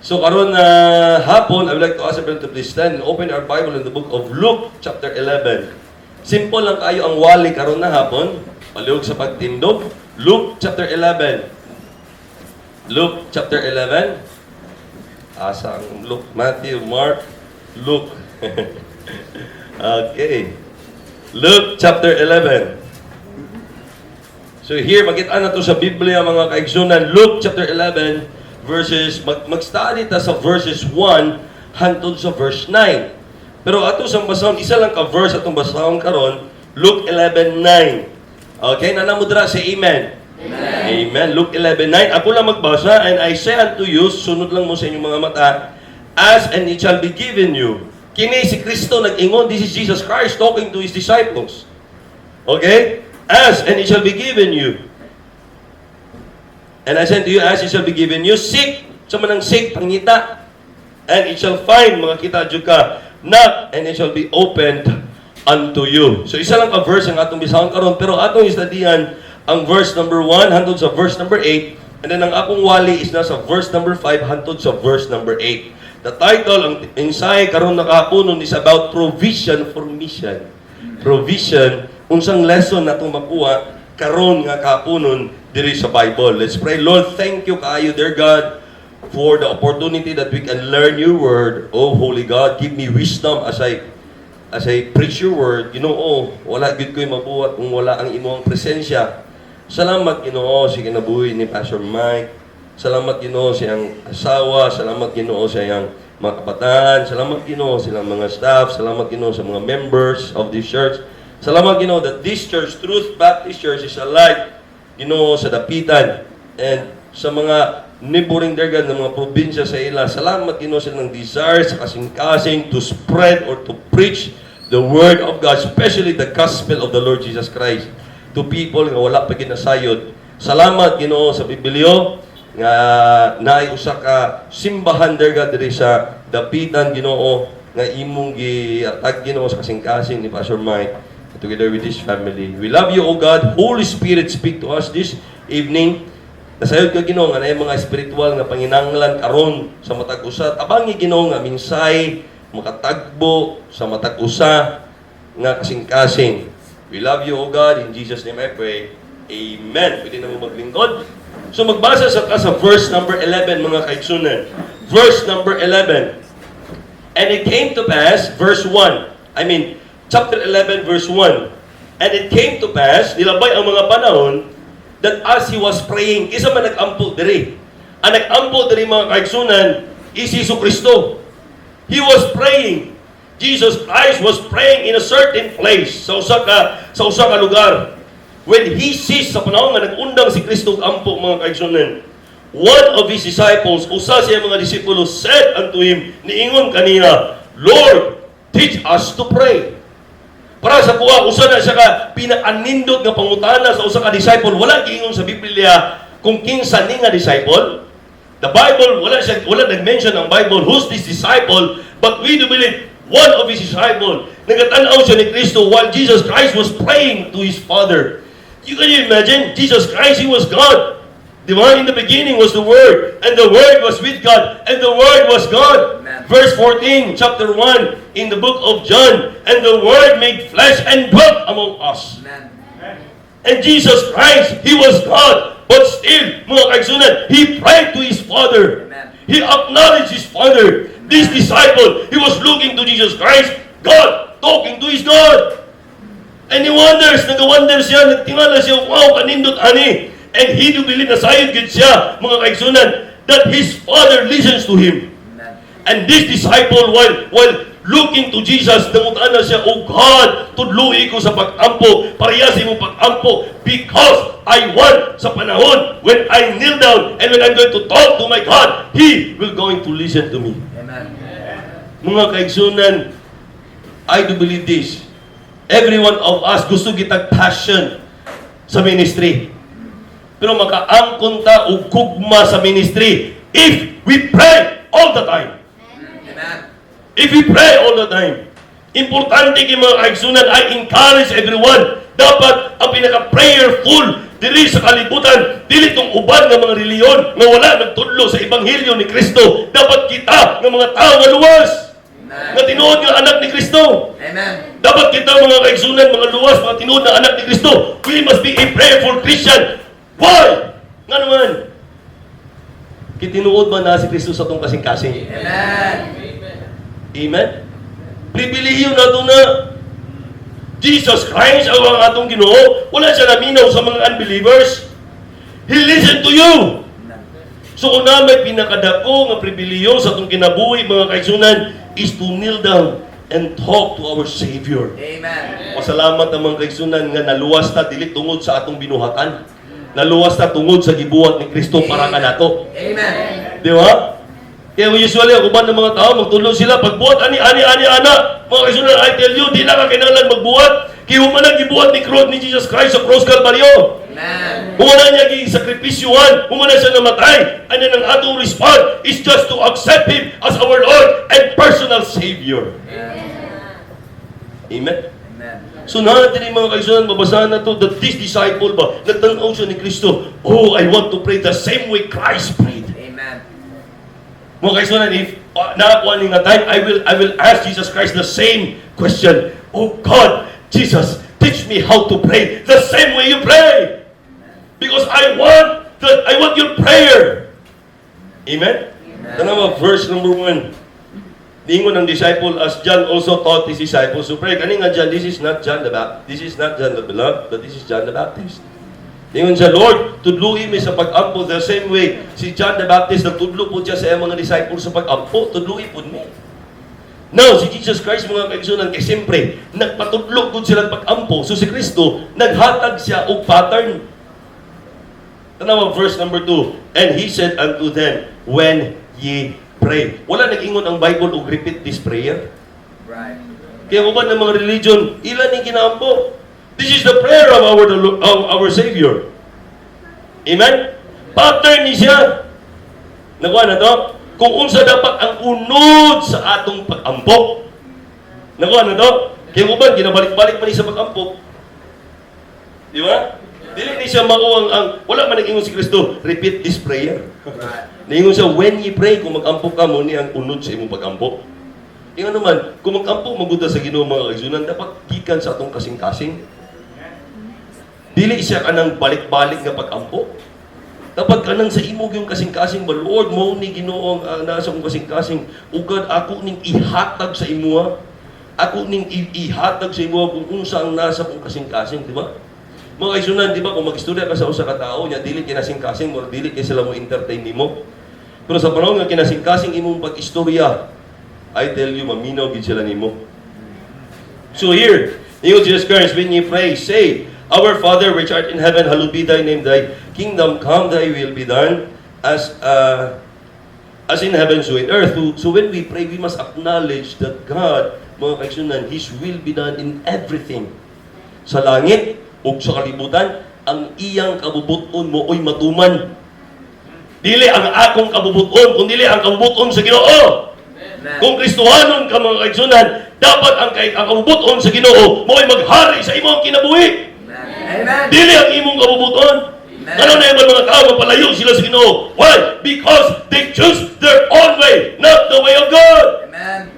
So karon na hapon, I would like to ask everyone to please stand and open our Bible in the book of Luke chapter 11. Simple lang kaayo ang wali karon na hapon. Palihog sa pagtindog. Luke chapter 11. Luke chapter 11. Asa ang Luke? Matthew, Mark, Luke. Okay. Luke chapter 11. So here, makita na to sa Biblia, mga kaigsunan. Luke chapter 11, verses, mag-study ta sa verses 1 hantod sa verse 9. Pero ato sa basahon, isa lang ka verse atong basahon karon, Luke 11:9. Okay, naa na mo dira, say amen. Amen. Amen. Luke 11:9. Ako lang magbasa, "And I say unto you," sunod lang mo sa inyong mga mata, "ask and it shall be given you." Kini si Kristo nag-ingon, this is Jesus Christ talking to His disciples. Okay? "Ask and it shall be given you. And I say unto you, ask, it shall be given you. Seek," unsa man ang seek? Pangita. "And it shall find," makakita jud ka. "Knock, and it shall be opened unto you." So isa lang ka verse ang atong basahon karon, pero atong istudiyan ang verse number 1 hantod sa verse number 8, and then ang akong wali is nasa verse number 5 hantod sa verse number 8. The title, ang mensahe karon na kahaponon, is about provision for mission. Provision, unsang lesson natong makuha karon nga kahaponon diri sa Bible. Let's pray. Lord, thank you kaayo, dear God, for the opportunity that we can learn your word. Oh, Holy God, give me wisdom as I preach your word. Ginoo, wala gyud ko'y mabuhat kung wala ang imong presensya. Salamat, Ginoo, sa kinabuhi ni Pastor Mike. Salamat, Ginoo, sa iyang asawa. Salamat, Ginoo, sa iyang mga kabataan. Salamat, Ginoo, sa ilang mga staff. Salamat, Ginoo, sa mga members of this church. Salamat, Ginoo, that this church, Truth Baptist Church, is a light, Ginoo, sa Dapitan and sa mga neighboring, dear God, ng mga probinsya sa ila. Salamat, Ginoo, sa ilang desire sa kasing-kasing to spread or to preach the word of God, especially the gospel of the Lord Jesus Christ to people nga wala pa ginasayod. Salamat, Ginoo, sa Bibilyo nga naay usa ka simbahan, dear God, diri sa Dapitan, Ginoo, nga imong giatag, Ginoo, sa kasing-kasing ni Pastor Mike together with his family. We love you, O God. Holy Spirit, speak to us this evening. Nasayod ka, Ginoo, nga naay mga espiritual nga panginanglan karon sa matag usa. Tabangi, Ginoo, nga mensahe makatagbo sa matag usa nga kasing-kasing. We love you, O God. In Jesus' name I pray. Amen. Pwede na mo maglingkod. So magbasa sa ka sa verse number 11, mga kaigsunan. Verse number 11. And it came to pass, verse 1. I mean, chapter 11, verse 1. "And it came to pass," nilabay ang mga panahon, "that as he was praying," kinsa man nag-ampo diri? Ang nag-ampo diri, mga kaigsunan, is Jesu Kristo. He was praying. Jesus Christ was praying in a certain place, sa usa ka lugar. When he sees, sa panahon nga nag-undang si Kristo og ampo, mga kaigsunan, one of his disciples, usa sa iyang mga disipulo, said unto him, niingon kaniya, "Lord, teach us to pray." Para sa akoa, usa na siya ka pinakanindot nga pangutana sa usa ka disciple. Wala giingon sa Biblia kung kinsa ni nga disciple. The Bible, wala nag-mention ang Bible who's this disciple, but we do believe one of his disciple. Nagatan-aw siya ni Kristo while Jesus Christ was praying to his Father. Can you imagine? Jesus Christ, He was God. Di ba? In the beginning was the Word, and the Word was with God, and the Word was God. Amen. Verse 14, chapter 1, in the book of John, "And the Word made flesh and dwelt among us." Amen. And Jesus Christ, He was God. But still, mga kaigsunan, He prayed to His Father. Amen. He acknowledged His Father. This disciple, he was looking to Jesus Christ, God, talking to His God. And he wonders, nag-wonder siya, nagtingala siya, "Wow, kanindot ani." And he do believe, nasayod gyud siya, mga kaigsunan, that his Father listens to him. Amen. And this disciple, while looking to Jesus, nangutana siya, "Oh God, tudloi ko sa pag-ampo, parehas imong pag-ampo, because I want sa panahon when I kneel down and when I'm going to talk to my God, He will going to listen to me." Amen. Mga kaigsunan, I do believe this. Every one of us gusto kitag passion sa ministry. Pero makaangkon ta og gugma sa ministry if we pray all the time. Amen. If we pray all the time. Importante kay, mga kaigsunan, I encourage everyone. Dapat ang pinaka-prayerful Diri sa kalibutan, dili tong uban nga mga reliyon nga wala nagtudlo sa ebanghelyo ni Kristo. Dapat kita nga mga tao nga luwas, Amen. nga tinuod nga anak ni Kristo. Amen. Dapat kita, mga kaigsunan, mga luwas, mga tinuod na anak ni Kristo, we must be a prayerful Christian. Why? Nga naman, kitinuod ba na si Kristo sa atong kasing-kasing? Amen. Amen? Pribilehiyo nato na Jesus Christ ang atong Ginoo. Wala siya naminaw sa mga unbelievers. He listened to you. Amen. So kung na may pinakadako nga pribilehiyo sa atong kinabuhi, mga kaigsunan, is to kneel down and talk to our Savior. Amen. Pasalamat ang mga kaigsunan nga naluwas ta dili tungod sa atong binuhatan. Naluwas ta tungod sa gibuhat ni Kristo para kanato. Amen. Di ba? Kaya usually, ang uban ng mga tao, magtudlo sila, pagbuhat, ani, ani, ani, ana. Mga kaigsunan, I tell you, di na ka kinahanglan magbuhat. Kaya human ang gibuhat ni Cruz ni Jesus Christ sa cross Calvario. Amen. Human na niya gisakripisyuhan, human na siya namatay. And then ang atong response is just to accept Him as our Lord and personal Savior. Amen? Amen. So natin yung mga kaigsunan, mabasahan na to, that this disciple ba, nagtanaw siya ni Kristo, "Oh, I want to pray the same way Christ prayed." Amen. Mga kaigsunan, if nakakuha ni nga time, I will ask Jesus Christ the same question. "Oh God, Jesus, teach me how to pray the same way you pray. Because I want your prayer." Amen? Amen. Tanawa, verse number 1. Ningon ang disciple, "As John also taught his disciples to pray." Kani nga John, this is not John the Beloved, but this is John the Baptist. Ningon siya, "Lord, tudlui mi sa pag-ampo the same way." Si John the Baptist, nagtudlo po siya sa iyang mga disciples sa pag-ampo, tudlui po mi. Now, si Jesus Christ, mga kaigsunan, kay siyempre, nagpatudlo po sila pag-ampo. So si Kristo, naghatag siya og pattern. Tanawa, verse number 2. "And he said unto them, 'When ye pray.'" Wala nag-ingon ang Bible og repeat this prayer. Kaya uban ng mga religion, ilan yung ginaampo? This is the prayer of our Savior. Amen? Pattern ni siya. Nakuha na to? Kung unsa dapat ang unod sa atong pag-ampo. Nakuha na to? Kaya uban, ginabalik-balik man ni sa pag-ampo. Di ba? Dili ni siya mao ang wala man nag-ingon si Kristo, "Repeat this prayer." Niingon siya, "When ye pray," kung mag-ampo ka mo ni ang unod sa imong pag-ampo. Ingon naman, kung mag-ampo maguda sa Ginoo, mga kaigsunan, dapat gikan sa atong kasing-kasing. Dili siya kanang balik-balik nga pag-ampo. Dapat kanang sa imo yung kasing-kasing ba, "Lord, mo ni Ginoo ang nasa akong kasing-kasing, ugad ako ning ihatag sa imuha. Ako ning ihatag sa imuha kung unsa ang nasa akong kasing-kasing," di ba? Mga kaigsunan, di ba, kung mag-istorya ka sa usa ka tao, nya dili kinasing-kasing mo, dili kay sila mo entertain nimo. Pero sa panahon nga kinasing-kasing imong pag-istorya, I tell you, maminaw gid sila nimo. So here, ingon Jesus Christ, "When you pray, say, 'Our Father which art in heaven, hallowed be thy name, thy kingdom come, thy will be done, as in heaven, so in earth.'" So when we pray, we must acknowledge that God, mga kaigsunan, His will be done in everything. Sa langit ug sa kalibutan, ang iyang kabubuton mo oy matuman. Dili ang akong kabubuton, kundi ang kabubuton sa Ginoo. Amen. Kung Kristohanon ka, mga kaigsunan, dapat ang kabubuton sa Ginoo mo'y maghari sa imong kinabuhi. Amen. Amen. Dili ang imong kabubuton. Amen. Ano na yung mga tao, mapalayo sila sa Ginoo? Why? Because they choose their own way, not the way of God. Amen.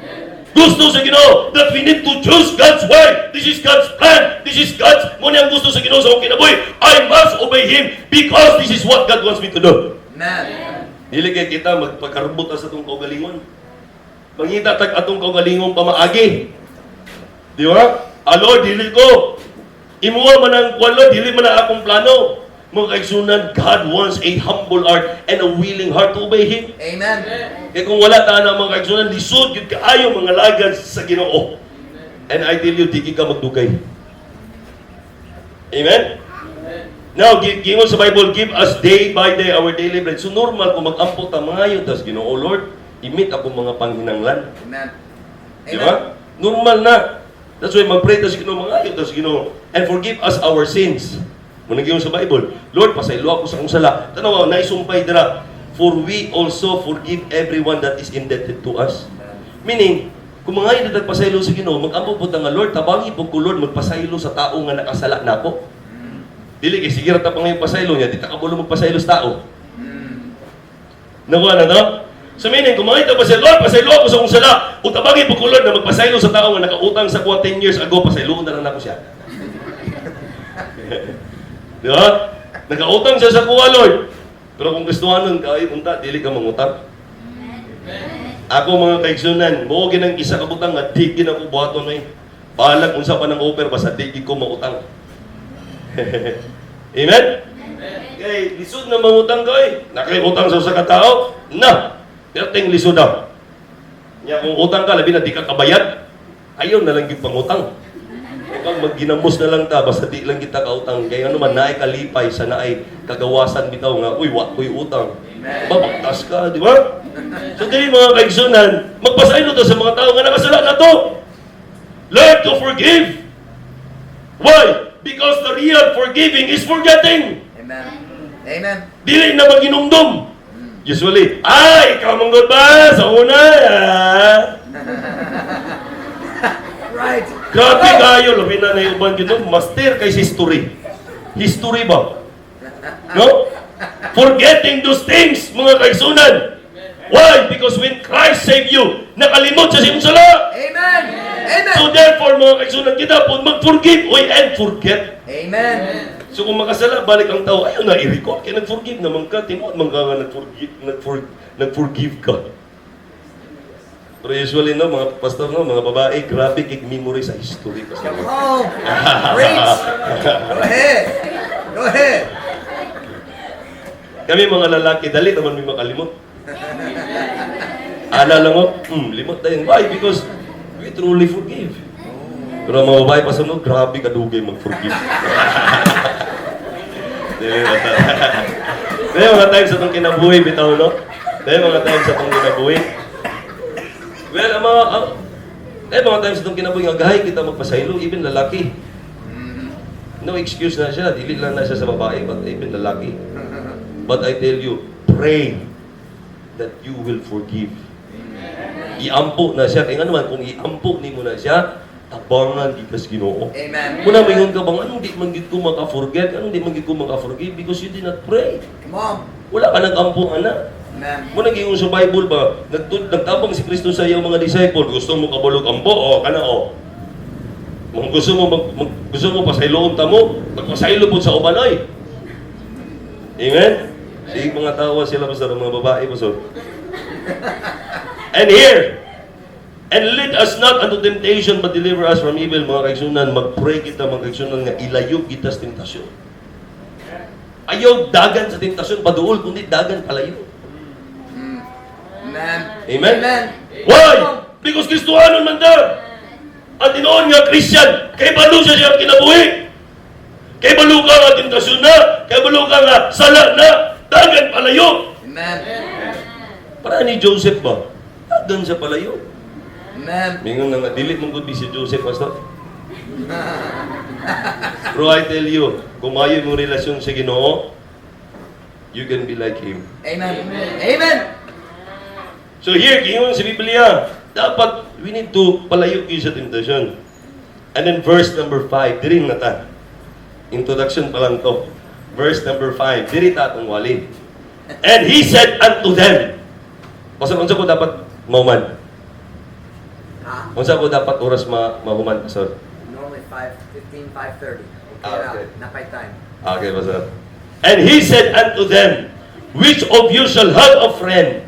Gusto sa Ginoo that we need to choose God's way. This is God's plan. This is God's, mo ang gusto sa Ginoo sa akong kinabuhi. I must obey Him because this is what God wants me to do. Amen. Dili kay kita magpagkarbot sa atong kaugalingon. Mangita tag atong kaugalingong pamaagi. Di ba? "Alo, dili ko. Imuha man ang kuwan, Lord, dili man ang akong plano." Mga kaigsunan, God wants a humble heart and a willing heart to obey Him. Amen. Kaya kung wala ta na, mga kaigsunan, lisod gyud kaayo mga lagad sa Ginoo. And I tell you, di ka magdugay. Amen? Now, giingon sa Bible, "Give us day by day our daily bread." So normal kung mag-ampo ta, mangayo tas Ginoo, "Lord, i-meet ako mga panghinanglan." Amen. Di ba? Normal na. That's why mag-pray tas Ginoo, mangayo tas Ginoo. "And forgive us our sins." Muna giingon sa Bible, "Lord, pasaylo ako sa akong sala." Tanawa, naisumpay dira. "For we also forgive everyone that is indebted to us." Meaning, kung mangayo na pasaylo sa Ginoo, mag-ampo po ta nga, "Lord, tabangi po ko, Lord, magpasaylo sa tao nga nakasala nako." Dili kay sige ra ta pangayong pasaylo niya, di ta kabalo magpasaylo sa tao. Nakuha na to? So meaning, kung makita pa siya, "Lord, pasaylo ako sa akong sala. O tabangi po ko, Lord, na magpasaylo sa tao nga nakautang sa kuha 10 years ago, pasayloon na lang ako siya." Di ba? Nakautang siya sa kuha, Lord. Pero kung Kristohanon ka, ay, unta, dili ka mangutang. Ako, mga kaigsunan, mao gyud ang isa ka butang nga di gyud ako buhaton eh. Bahalag unsa pa ng offer, basta di gyud ko mautang. Amen? Kay lisod na mangutang ka eh. Nakay utang sa usa ka tao, na. Perting lisod daw. Nya kung utang ka, labi na di ka kabayad, ayaw na lang gyud pangutang. Kung magginamos na lang ta, basta di lang kita kautang. Kaya ano man, naay kalipay sa naay kagawasan bitaw nga, "Uy, wa ko'y utang." Amen. Babaktas ka, di ba? So dili, mga kaigsunan, magpasaylo to sa mga tao nga nakasala na to. Learn to forgive. Why? Because the real forgiving is forgetting. Amen. Amen. Dili na maginumdum. Usually, "Ay, ikaw manggod ba? Sa una, ah." Grabe kayo, labi na na yung uban gyud, no? Master kay sa history. History ba? No? Forgetting those things, mga kaigsunan. Why? Because when Christ saved you, nakalimot siya sa imong sala. Amen. Amen. So therefore, mga kaigsunan, kita po mag-forgive oy, and forget. Amen. So kung makasala, balik ang tao, ayaw na i-recall. Kaya nag-forgive naman ka, tinuod man ka nga nag-forgive ka. Pero usually, no, mga pastor, no, mga babae, grabe kig memory sa history. Pastor. Come on. Preach. Go ahead. Go ahead. Kami mga lalaki, dali naman may makalimot. Ana lang mo, limot tayo. Why? Because we truly forgive. Pero ang mga babae pa sa no, grabe kadugay mag-forgive. Dili ba ta? Dili mga times sa itong kinabuhi, bitaw, no? Dili mga times sa itong kinabuhi. Well, ang mga, ang, eh, mga times sa itong kinabuhi, nga gahay kita magpasaylo, even lalaki. No excuse na siya, dili lang na siya sa babae, but even lalaki. But I tell you, pray that you will forgive. Iampo na siya. Kaya nga naman, kung iampo nimo na siya, tabangan di kas Ginoo. Amen. Muna maingon ka bang, "Anong di man gid ko maka-forget? Anong di man gid ko maka-forgive?" Because you did not pray. Come on. Wala ka nag-ampo, ana. Amen. Muna giingon sa Bible ba, nagtabang si Kristo sa iyang mga disciple, "Gusto mo kabalog ampo? O, kana o. Kung gusto mo, gusto mo pasayloon ta mo, magpasaylo po sa uban oy." Amen? Sige, mga tawa sila, pastor, mga babae, pastor. And here, "And lead us not unto temptation, but deliver us from evil." Mga kaigsunan, mag-pray kita, mga kaigsunan, nga ilayo kita sa tentasyon. Ayaw dagan sa tentasyon, paduol, kundi dagan palayo. Amen. Amen? Amen. Why? Because Kristohanon man ta. Ang tinuod nga Christian, kay balo siya siyang kinabuhi. Kay balo ka nga tentasyon na, kay balo ka nga sala na, dagan palayo. Amen. Para ni Joseph ba? Dagan siya palayo. Amen. Mingon na nga, dili mong good si Joseph, pastor. Pero I tell you, kung maayo mong relasyon sa Ginoo, you can be like him. Amen. Amen. So here, giingon sa Biblia, dapat we need to palayo kayo sa temptation. And then verse number 5, diri na ta. Introduction pa lang to. Verse number 5, diri ta atong wali. And he said unto them, Pastor, unsa ko dapat mauman? Ha? Unsa ko dapat oras mahuman, Pastor? Normally 5:15, 5:30. Okay, Ah, okay. na. Napay time. Okay, Pastor. And he said unto them, "Which of you shall have a friend?"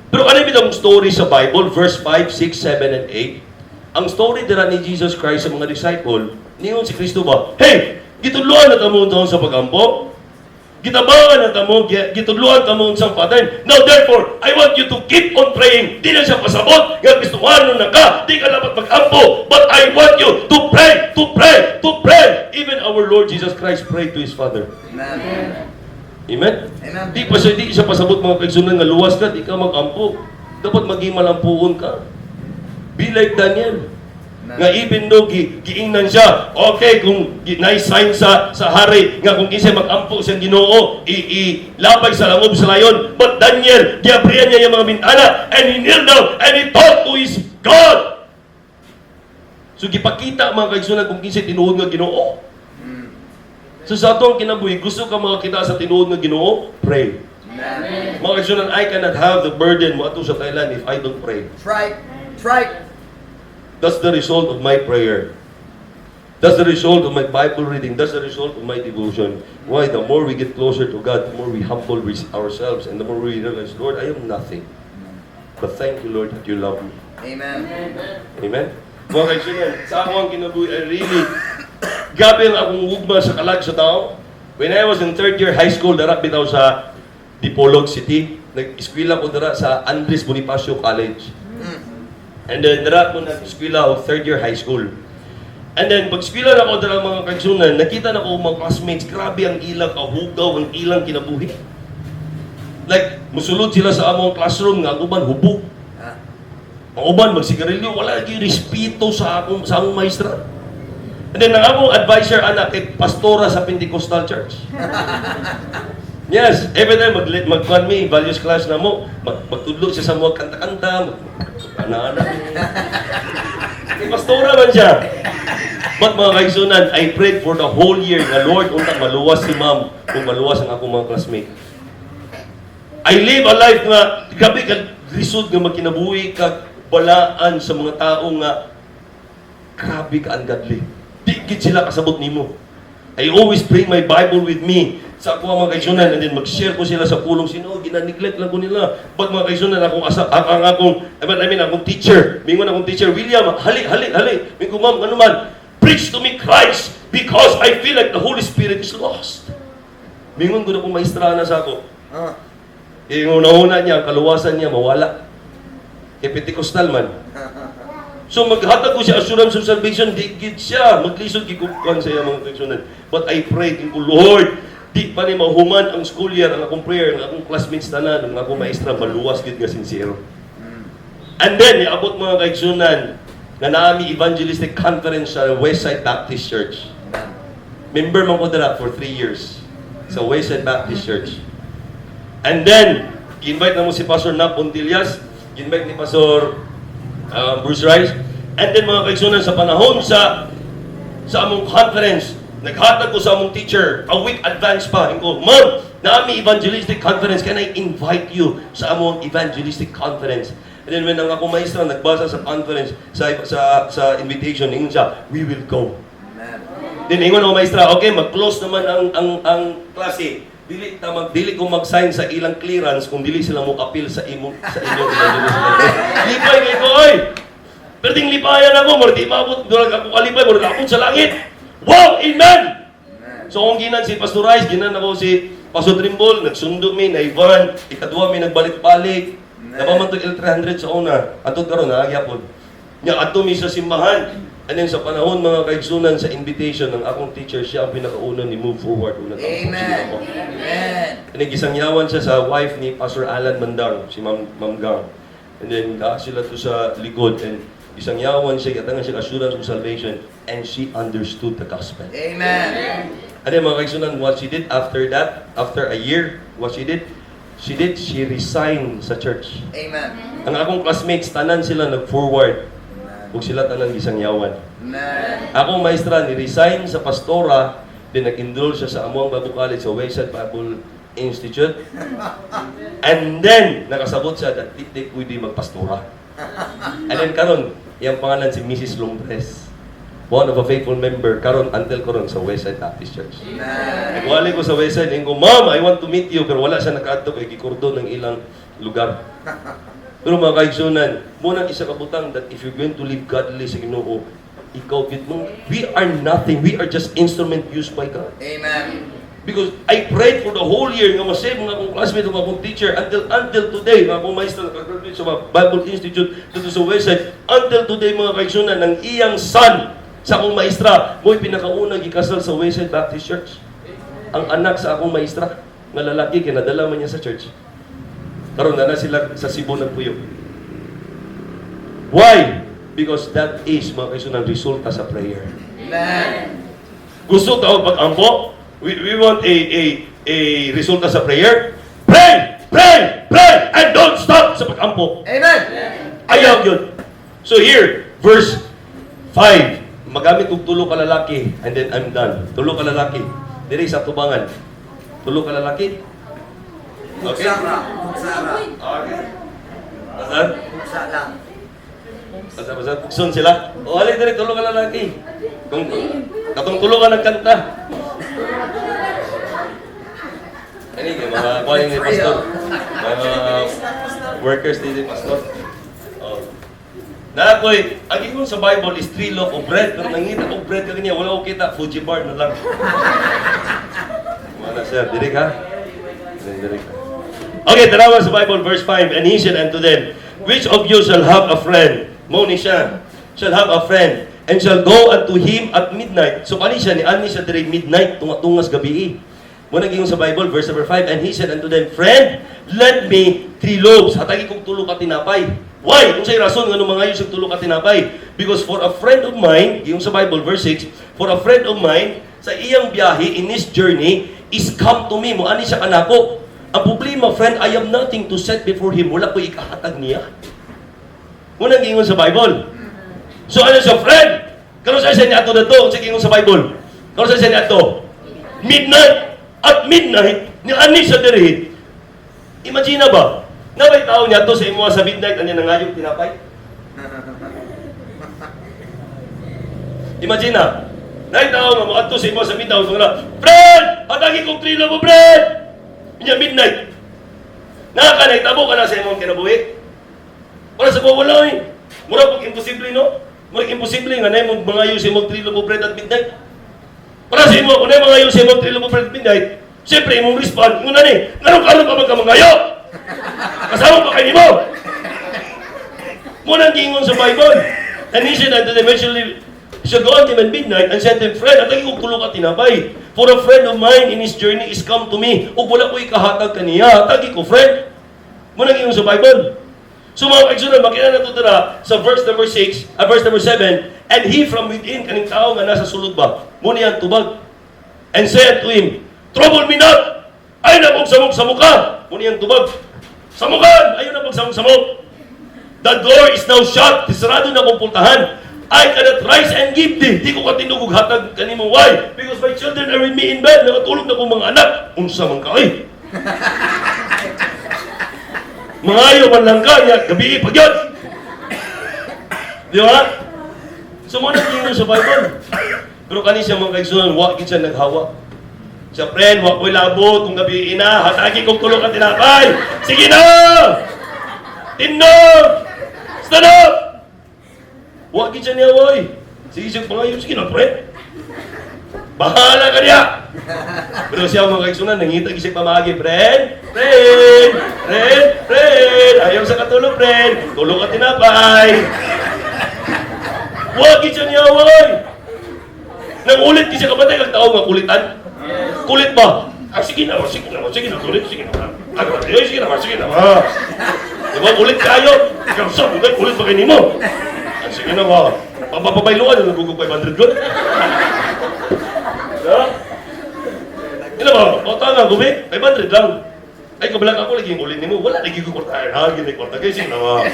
Pero ano yung story sa Bible, verse 5, 6, 7, and 8? Ang story dira ni Jesus Christ sa mga disciple, niyon si Kristo ba, "Hey, gitudloan na tamo unsa sa pagampo. Gitabangan na tamo, gitudloan tamo unsang pattern. Now therefore, I want you to keep on praying." Di na siya pasabot, nga Kristohano na ka, di ka dapat mag-ampo. But I want you to pray, to pray, to pray. Even our Lord Jesus Christ prayed to His Father. Amen. Amen? Amen. Di siya pasabot, mga kaigsunan, nga luwas ka, di ka mag-ampo. Dapat maging malampuon ka. Be like Daniel. Amen. Nga even though giingnan siya, okay, kung na sign sa hari, nga kung kinsa mag-ampo sa Ginoo, ilabay sa langob sa layon. But Daniel, giabrihan niya yung mga bintana, and he knelt down, and he talked to his God. So gipakita, mga kaigsunan, kung kinsa tinuod nga Ginoo. So sa atong kinabuhi, gusto ka makakita sa tinuod nga Ginoo? Pray. Amen. Mga kaigsuonan, I cannot have the burden moadto sa Thailand if I don't pray. That's right. That's right. That's the result of my prayer. That's the result of my Bible reading. That's the result of my devotion. Why? The more we get closer to God, the more we humble ourselves and the more we realize, "Lord, I am nothing. But thank you, Lord, that you love me." Amen. Amen? Mga kaigsuonan, sa akong kinabuhi, I really, grabe ang akong hugma sa kalag sa tao. When I was in third year high school, dara bitaw sa Dipolog City, nag-eskwela ko dara sa Andres Bonifacio College. And then, dara ko nag-eskwela og third year high school. And then, pag eskwela na ako dara, mga kaigsuonan, nakita na ko mga classmates, grabe ang ilang kahugaw, ang ilang kinabuhi. Like, musulod sila sa among classroom nga ang uban hubog. Ah. Ang uban magsigarilyo, wala lagi respeto sa akong maestra. And then ang akong advisor anak kay pastora sa Pentecostal Church. Yes, every time mag magkuan mi values class na mo, magtudlo siya sa mga kanta-kanta, mag ana-ana. Kay pastora man siya. But mga kaigsuonan, I prayed for the whole year nga, "Lord, unta maluwas si ma'am kung maluwas ang akong mga classmate." I live a life nga grabe ka lisod nga magkinabuhi ka balaan sa mga tao nga grabe ka ungodly. Di gid sila kasabot nimo. I always bring my Bible with me sa ako mga kaigsuonan and then mag-share ko sila sa pulong sino gina-neglect lang ko nila. But mga kaigsuonan, akong asa ang akong I mean, akong teacher, mingon akong teacher, "William, hali, hali, hali." Mingon, "Ma'am, ano man?" "Preach to me Christ because I feel like the Holy Spirit is lost." Mingon ko na kung maestra na sa ako. Ah. Yung una-una niya, ang kaluwasan niya, mawala. Kay Pentecostal man. So maghatag ko siya assurance of salvation, di gid siya. Maglisod gikukuan sa iya, mga kaigsuonan. But I prayed, ko, "Lord, di pa ni mahuman ang school year, ang akong prayer, ang akong classmates tanan, ang akong maestra, maluwas gid nga sincero." And then, niabot, mga kaigsuonan, na naami evangelistic conference sa Westside Baptist Church. Member man ko dara for 3 years sa Westside Baptist Church. And then, invite na mo si Pastor Nap Pontillas, invite ni Pastor Bruce Rice. And then mga kaigsuonan, sa panahon sa among conference, naghatag ko sa among teacher, a week advance pa. Ingon ko, "Ma'am, naami evangelistic conference, can I invite you sa among evangelistic conference?" And then when ang akong maestra nagbasa sa conference, sa invitation, ingon siya, "We will go." Amen. Then ingon ako maestra, "Okay, mag-close naman ang klase. Dili ko mag-sign sa ilang clearance kung dili sila mo apil sa inyong evangelistic conference." Lipay kay ko oy. Pero ting lipayan ako, murag di maabot, murag ako kalipay, murag abot sa langit. Wow, amen. Amen. So kung ginan si Pastor Rice, ginan ako si Pastor Trimble, nagsundo mi, naivan, ikaduha mi nagbalik-balik. Amen. Napaman to L300 sa una, atod karon naagyapon. Nya adto mi sa simbahan. And then sa panahon, mga kaigsuonan, sa invitation ng akong teacher, siya ang pinakauna ni move forward unang Amen. Amen. And then gisangyawan siya sa wife ni Pastor Alan Mandang, si Ma'am Gang. And then sila to sa likod and gisangyawan siya, gihatangan siya assurance of salvation and she understood the gospel. Amen. And then mga kaigsuonan, what she did after that, after a year, what she did, she resigned sa church. Amen. Ang akong classmates, tanan sila nag-forward. Ug sila tanan gisangyawan. Amen. Akong maestra ni-resign sa pastora, then nag-enroll siya sa Amuang Bible College sa Wayside Bible Institute. And then, nakasabot siya that di, di pwede magpastora. And then karon, iyang pangalan si Mrs. Lombres. One of a faithful member karon until karon sa Westside Baptist Church. Amen. Nagwali ko sa Westside, ko, "Ma'am, I want to meet you." Pero wala siya nakaadto kay gikordon ng ilang lugar. Pero mga kaigsuonan, munang isa ka butang that if you're going to live godly sa Ginoo, ikaw gid mo, we are nothing. We are just instrument used by God. Amen. Because I prayed for the whole year nga masave mga akong classmate ug akong teacher until today, mga akong maestra nakagraduate sa Bible Institute dito sa Westside, until today, mga kaigsuonan, ng iyang son sa akong maestra, mo'y pinakauna gikasal sa Westside Baptist Church. Ang anak sa akong maestra nga lalaki kay nadala man niya sa church. Karon na na sila sa Cebu nagpuyo. Why? Because that is, mga kaigsuonan, resulta sa prayer. Amen. Gusto tao pag-ampo? We want a resulta sa prayer? Pray! Pray! Pray! And don't stop sa pag-ampo. Amen. Ayaw yun. So here, verse 5. Magamit og tulo ka lalaki and then I'm done. Tulo ka lalaki. Diri sa tubangan. Tulo ka lalaki. Okay. Buksa ra. Buksa ra. Okay. Pastor? Buksa lang. Basta basta pugson sila. O hali diri, tulo ka lalaki. Kung katong tulo ka nagkanta. Ani kay mga kuan ni pastor. Mga workers ni pastor. Oh. Na ako'y, ang ingon sa Bible is three loaf of bread, pero nangita og bread ka kanya, wala ko kita, Fuji bar na lang. Wala, sir, diri ka? Diri, diri ka. Okay, tanawa sa Bible, verse 5, "And he said unto them, Which of you shall have a friend?" Mo ni siya, "shall have a friend, and shall go unto him at midnight." So, kani siya, ni ani siya diri midnight, tunga-tungas gabi. Mo naging sa Bible, verse number 5, "And he said unto them, Friend, lend me three loaves." Hatagi kong tulo ka tinapay. Why? Unsay rason ngano mangayo sa tulo ka tinapay? "Because for a friend of mine," yung sa Bible, verse 6, "for a friend of mine, sa iyang biyahe, in his journey, is come to me." Mo ani siya kanako. "Ang problema, friend, I have nothing to set before him." Wala ko ikahatag niya. Mo nang giingon sa Bible. So ano siya, "Friend? Karon sa siya niadto na to, sa giingon sa Bible. Karon sa siya niadto? Midnight. At midnight, ni ani siya diri." Imagine na ba? Na may tao niya to sa imo sa midnight, anya nangayong tinapay? Imagine na. Nay tao nga moadto sa imo sa midnight, nga, "Friend, hatagi kong 3 loaf of bread." Nya midnight. Naka nahitabo ka na sa imong kinabuhi? Wala sa wala eh. Mura pag imposible, no? Mura imposible nga na imong mangayo sa imong 3 loaf of bread at midnight. Para sa imo, kung na mangayo sa imong 3 loaf of bread at midnight, siyempre imong respond, nguna ni, "Nganong karon pa man ka mangayo? Kasama pa kay nimo?" Mo nang giingon sa Bible. "And he said unto them, actually, shall go unto him at midnight and said to him, Friend, hatagi kong tulo ka tinapay. For a friend of mine in his journey is come to me. Ug wala ko ikahatag kaniya. Hatagi ko, friend." Mo nang giingon sa Bible. So mga kaigsunan, makita na ito dira sa verse number 6, verse number 7, "And he from within," kaning tao nga nasa sulod ba, mo niyang tubag. "And said to him, Trouble me not! Ayaw na pagsamok-samok ka!" Mo niyang tubag. "Samukan! Ayaw na pagsamok-samok! The door is now shut." Sarado na akong pultahan. "I cannot rise and give thee." Di ko katindog og hatag kanimo. "Why? Because my children are with me in bed." Nakatulog na akong mga anak. Unsa man ka eh? Mangayo man lang ka, ya, gabi pag yun. Di ba? So mo nang sa Bible. Pero kani siya, mga kaigsunan, wa gid siya naghawa. Siya, "Friend, wa ko'y labot kung gabi ina, hatagi kong tulo ka tinapay. Sige na! Tindog! Stand up!" Wa gid siya niya, oy. Sige siya pangayo, "Sige na, friend. Bahala ka niya!" Pero siya, mga kaigsunan, nangita gid siya pamagi, "Friend, friend, friend, friend, ayaw sa katulog, friend, tulo ka tinapay." Wa gid siya niya, oy. Nang ulit gid siya kabatay kag tao nga kulitan. Kulit ba? "Ah, sige na, sige na, sige na, kulit, sige na. Ano, eh, sige na, sige na. Ah." Diba, kulit kayo. Ikaw sa, kulit ba kayo nimo? "Ah, sige na ba. Papabayluan, nagugog 500 good." Diba? Ila ba? O tanga, gubi, 500 lang. "Ay, kabalang ako lagi yung ulit nimo. Wala lagi ko kwarta. Ha, gini kwarta. Kaya sige na ba.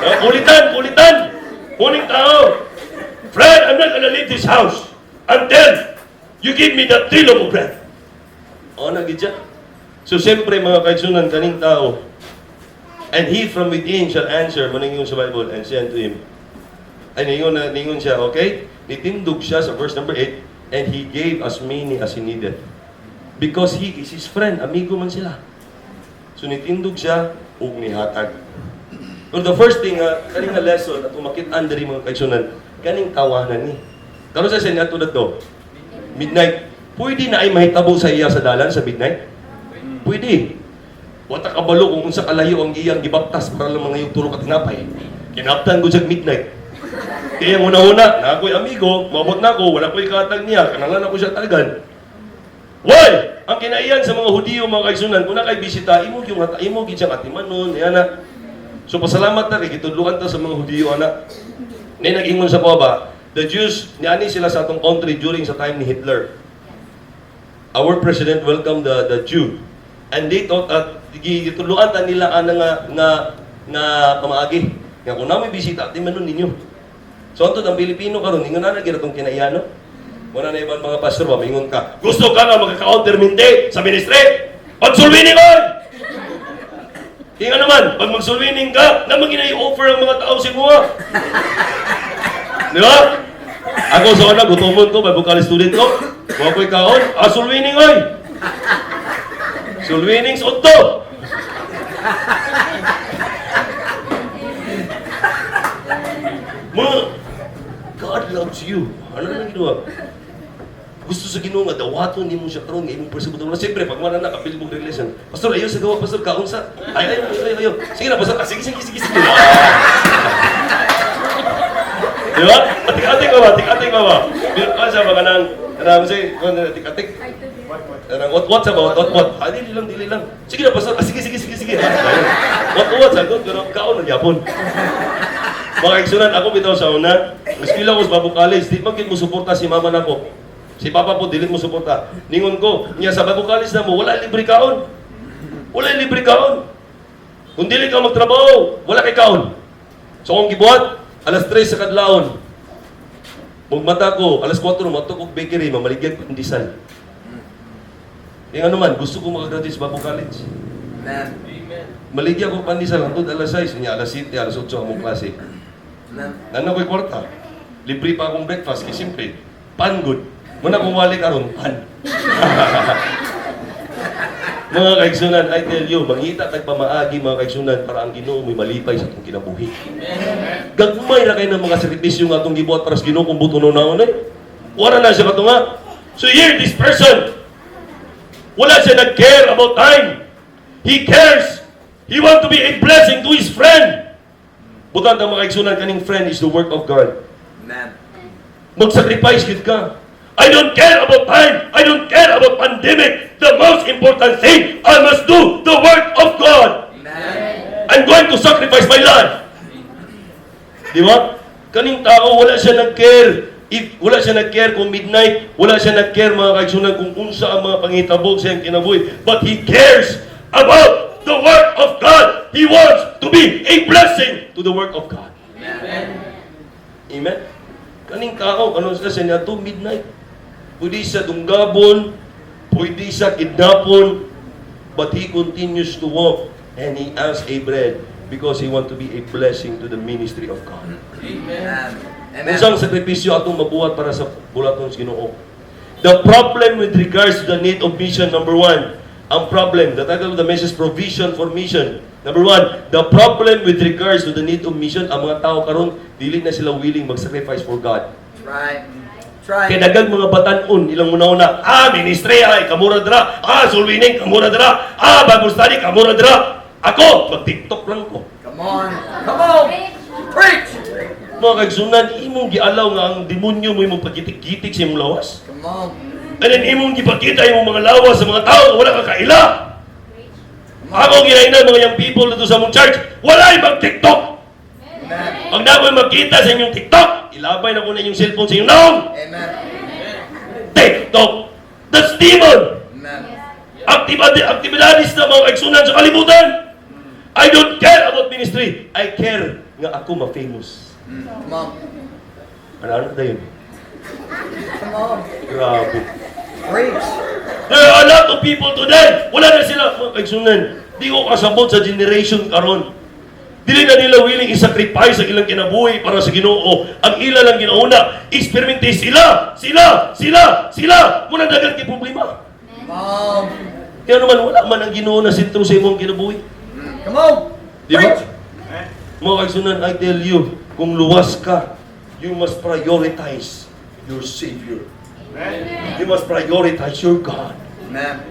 Ah, kulitan, kulitan. Kuning tao. "Friend, I'm not gonna leave this house until you give me that 3 loaf of bread." O, nagidya. So, siyempre, mga kaigsunan, kaning tao, "And he from within shall answer," manang yung sa Bible, "and say unto him," ay, ningon, na, ningon siya, okay? Nitindog siya sa verse number 8, "And he gave as many as he needed. Because he is his friend, amigo man sila." So, nitindog siya, ug nihatag. Pero the first thing, kaning nga lesson, at umakit-an diri, mga kaigsunan, kaning tawanan ni. Karon sa siya niadto to, midnight. Pwede na ay mahitabo sa iya sa dalan sa midnight? Pwede. Wata kabalo kung unsa kalayo ang iyang gibaptas para lang mga yung tulo ka tinapay. Kinaptan ko siya midnight. Kaya ang una-una, na ako'y amigo, maabot na ako, wala ko'y katag niya, kanalan ako siya tagan. Why? Ang kinaiyan sa mga Hudiyo, mga kaigsunan, kung na kay bisita, imo yung imo gid siyang atimanon, yan na. So pasalamat ta kay gitudluan ta sa mga Hudiyo ana. Nay nag-ingon sa ko ba, the Jews niani sila sa atong country during sa time ni Hitler. Our president welcomed the Jew. And they thought at gitudluan ta nila ana nga pamaagi. Nga kung namin bisita, atimanon ninyo. So antod ang Pilipino karon ingon na gyud atong kinaiyan, no? Muna na ibang mga pastor ba, mingon ka, gusto ka nga magkakaon perminte sa ministry? Pag-soul winning oy! Kaya naman, pag mag-soul winning ka, naman ginay-offer ang mga tao sa imo. Di ba? Ako sa una, gutomon ko, may Bible student ko. Wa ko'y kaon, ah, soul winning oy! Soul winning sa udto! Mga, God loves you. Ano na ginawa? Gusto sa Ginoo nga dawaton nimo siya karon nga imong persekutor. Siyempre pag wala na kapil mong relation. Pastor, ayo sa gawa, pastor, kaon sa. Ay, ayo, ayo, ayo. Sige na, pastor. Ah, sige, sige, sige, sige. Di ba? Atik-atik ba? Atik-atik ba ba? Ano siya ba kanang kanang say, atik-atik. Kanang what sa ba? What? Ah, dili lang, dili lang. Sige na, pastor. Ah, sige, sige, sige, sige. What sagot pero kaon na gyapon. Mga kaigsunan, ako bitaw sa una, eskwela ko sa Bible College, di man mo suporta si mama nako. Si papa po, dili mo suporta. Ningon ko, niya sa Bible College na mo, wala libre kaon. Wala libre kaon. Kung dili ka magtrabaho, wala kay kaon. So kung gibuhat, alas 3 sa kadlawon, mugmata ko, alas 4, matok og bakery, mamaligyag pandesal. Yung ano man, gusto ko makagraduate sa Bible College. Amen. Maligya ko pandesal hangtod alas 6, niya alas 7, alas 8 among klase. Amen. Nana ko'y kwarta. Libre pa akong breakfast, kay siyempre, pan good. Muna kung wali karon, pan. Mga kaigsunan, I tell you, mangita tag pamaagi, mga kaigsunan, para ang Ginoo mo'y malipay sa atong kinabuhi. Gagmay ra kay ng mga sakripisyo nga atong gibuhat para sa Ginoo kung buto naon eh. Wala na siya katunga. So here, this person, wala siya nag-care about time. He cares. He want to be a blessing to his friend. Butan ang mga kaigsunan, kaning friend is the work of God. Amen. Mag-sacrifice gid ka. I don't care about time. I don't care about pandemic. The most important thing, I must do the work of God. Amen. I'm going to sacrifice my life. Di ba? Kaning tao, wala siya nag-care. If wala siya nag-care kung midnight, wala siya nag-care, mga kaigsunan, kung unsa ang mga pangitabo sa iyang kinabuhi. But he cares about the work of God. He wants to be a blessing to the work of God. Amen. Amen? Kaning tao, ano sila siya niya midnight. Pwede siya dunggabon, pwede siya kidnapon, but he continues to walk and he asks a bread because he want to be a blessing to the ministry of God. Amen. Amen. Unsang sakripisyo atong mabuhat para sa bulaton sa Ginoo? The problem with regards to the need of mission, number one, ang problem, the title of the message, Provision for Mission. Number one, the problem with regards to the need of mission, ang mga tao karon dili na sila willing mag-sacrifice for God. That's right. That's right. Kay daghang mga batan-on ilang muna-una, ah, ministry ay kamura dra, ah, soul winning kamura dra, ah, Bible study kamura dra. Ako, mag-TikTok lang ko. Come on. Come on. Preach. Mga kaigsunan, imong gialaw nga ang demonyo mo imong pagitik-gitik sa imong lawas. Come on. And then imong gipakita imong mga lawas sa mga tao, wala ka kaila. Ako ginainan mga young people dito sa among church, walay mag-TikTok. Amen. Pag na ako'y magkita sa inyong TikTok, ilabay na ko na inyong cellphone sa inyong naong. Amen. TikTok. That's demon. Amen. Aktibidades na mga kaigsunan sa kalibutan. I don't care about ministry. I care nga ako ma-famous. Come on. Ano ano na yun? Come on. Grabe. Preach. There are a lot of people today. Wala na sila mga kaigsunan. Di ko kasabot sa generation karon. Dili na nila willing i-sacrifice ang ilang kinabuhi para sa Ginoo. Ang ila lang ginauna, eksperimente sila, sila, sila, sila. Muna dagan kay problema. Come on. Kaya naman wala man ang Ginoo na sentro sa imong kinabuhi. Come on. Di ba? Preach. Mga kaigsunan, I tell you, kung luwas ka, you must prioritize your Savior. You must prioritize your God. Amen.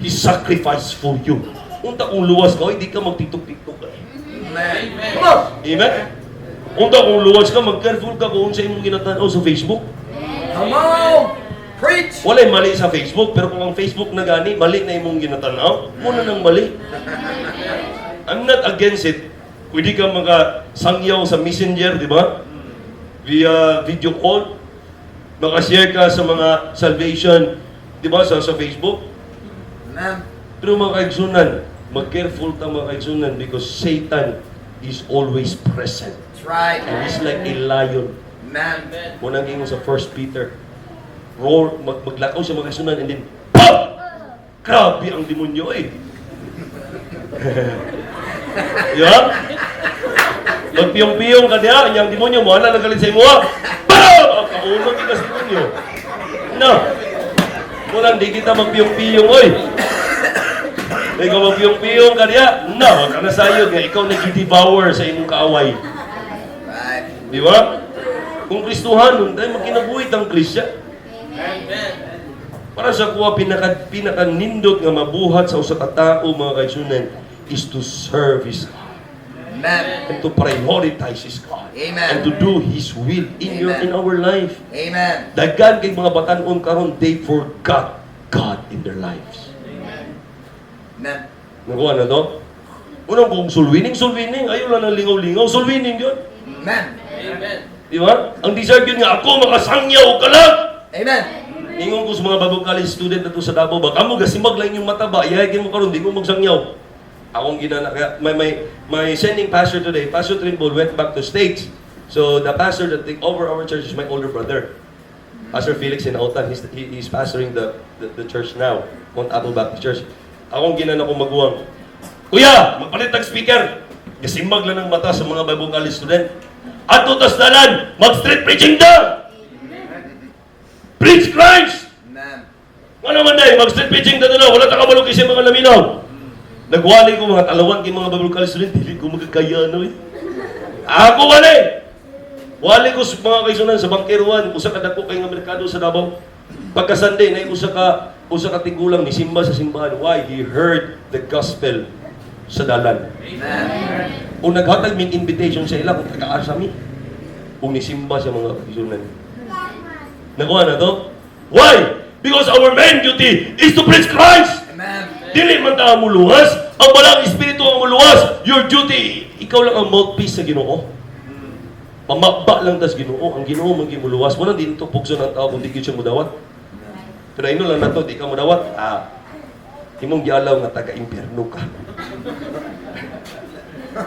He sacrificed for you. Unta kung luwas ka, hindi ka magtitok-tiktok eh. Amen. Come on. Amen? Unta kung luwas ka, mag-careful ka kung sa imong ginatanaw sa Facebook. Come on. Preach. Walay mali sa Facebook, pero kung ang Facebook na gani, mali na imong ginatanaw, muna nang mali. I'm not against it. Pwede ka mga sangyaw sa Messenger, di ba? Via video call. Makashare ka sa mga salvation, di ba, sa Facebook. Amen. Pero mga kaigsunan, mag-careful ta, mga kaigsunan, because Satan is always present. That's right. And he's like a lion. Amen. Unang ingon sa 1 Peter. Roar, maglakaw siya, mga kaigsuonan, and then, POP! Grabe ang demonyo eh. Di ba? Magpiyong-piyong ka diha, inyang demonyo mo, ana nagalit sa imo. BAM! Ang kaulo kita sa demonyo. No. Walang di kita magpiyong-piyong, oy. Ikaw magpiyong-piyong ka diha, no, ka na sayo, nga ikaw nag-devour sa imong kaaway. Di ba? Kung Kristuhan, dahil magkinabuhi ang Krisya. Para sa kuha, pinaka nindot nga mabuhat sa usa ka tao, mga kaigsuonan, is to serve his God. Amen. And to prioritize his God. Amen. And to do His will in your Amen. in our life. Amen. Daghan kay mga batan-on karon, they forgot God in their lives. Amen. Nakuha na to? Unang kung soul winning, soul winning, ayaw lang ng lingaw-lingaw, soul winning yun. Amen. Di ba? Ang desire yun nga, ako makasangyaw ka lang. Amen. Ingon ko sa mga bagong college student na to sa Davao, baka mo gasimag lang yung mata ba, iyay mo karon, di ko magsangyaw. Akong ginana, kaya my sending pastor today, Pastor Trimble, went back to States. So the pastor that take over our church is my older brother, Pastor Felix in Autan. He's pastoring the church now, Mount Apo Baptist Church. Akong ginana ko maguwang, "Kuya, magpalit ng speaker." Gasimag lang ng mata sa mga Bible college student. "Ato tas dalan, mag-street preaching na! Preach Christ!" Amen. Ano man day, mag-street preaching na na, wala ta kabalo kasi mga laminaw. Nagwali ko mga talawan kay mga Bible college student, dili ko magkakaya no eh. Ako wali! Wali ko sa mga kaigsuonan sa Bangkerohan, usa ka dako kay nga merkado sa Davao. Pagka Sunday, na usa ka tigulang ni simba sa simbahan. Why? He heard the gospel sa dalan. Amen. O naghatag mig invitation sa ila kung taga-asa mi. Kung nisimba sa mga kaigsuonan. Nakuha na to? Why? Because our main duty is to preach Christ! Amen. Dili man ta muluwas, ang Balaang Espiritu ang muluwas. Your duty, ikaw lang ang mouthpiece sa Ginoo. Pamaba lang tas Ginoo, ang Ginoo man muluwas. Wala din to pugso ng tao kung di gyud siya mudawat. Pero ino lang nato, di ka mudawat. Ah, imong gialaw nga taga-impyerno ka.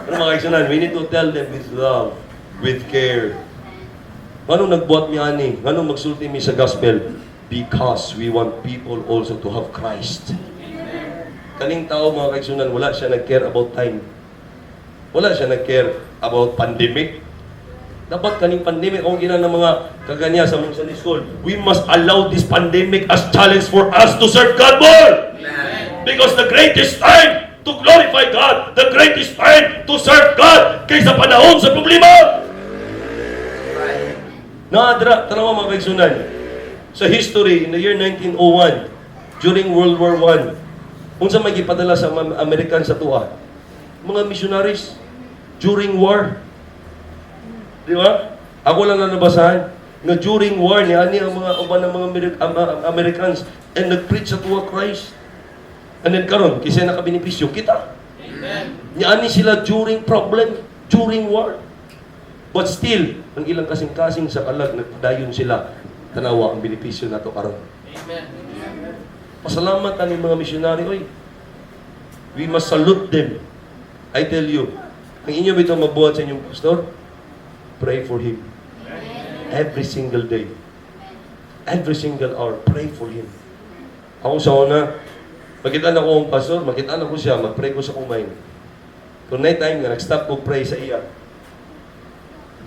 Pero mga kaigsuonan, we need to tell them with love, with care. Nganong nagbuhat mi ani? Nganong magsulti mi sa gospel? Because we want people also to have Christ. Kaning tao, mga kaigsuonan, wala siya nag-care about time. Wala siya nag-care about pandemic. Dapat kaning pandemic, kung gina ng mga kaganya sa mga Sunday school, we must allow this pandemic as challenge for us to serve God more. Amen. Because the greatest time to glorify God, the greatest time to serve God, kaysa panahon sa problema. Naadra, tanawa, mga kaigsuonan. Sa history, in the year 1901, during World War I, unsa may gipadala sa mga American sa tuwa? Mga missionaries during war. Di ba? Ako lang na nabasahan nga during war ni ani ang mga uban ng mga Americans and nag-preach sa tuwa Christ. And then karon kinsa nakabenepisyo? Kita. Niani sila during problem, during war. But still, ang ilang kasing-kasing sa kalag, nagpadayon sila. Tanawa ang benepisyo nato karon. Pasalamat ani mga misyonary, oy. We must salute them. I tell you, ang inyo bitaw mabuhat sa inyong pastor, pray for him. Every single day. Every single hour, pray for him. Ako sa una, makita na ko ang pastor, makita na ko siya, mag-pray ko sa kumain. Kung night time nga, nag-stop ko pray sa iya.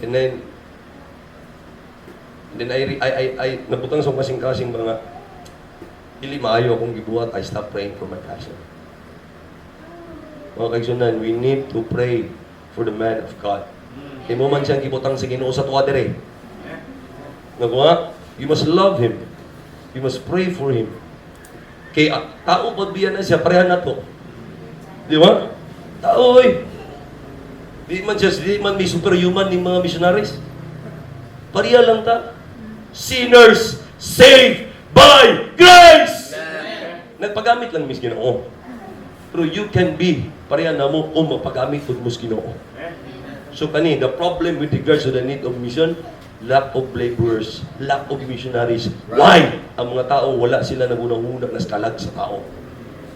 And then I nabutang sa kasing-kasing mga dili maayo akong gibuhat, I stop praying for my pastor. Mga kaigsuonan, we need to pray for the man of God. Kay mao man siyang gibutang sa Ginoo sa tuwa dire. Nakuha? You must love him. You must pray for him. Kay tao pud biya na siya, pareha na to. Di ba? Tao oy. Di man may superhuman ni mga missionaries. Pareha lang ta. Sinners saved by grace. Nagpagamit lang mis Ginoo. Pero you can be pareha na mo kung magpagamit pud mo sa Ginoo. So kani, the problem with regards to the need of mission, lack of laborers, lack of missionaries. Why? Ang mga tao, wala sila nagunang-una na kalag sa tao.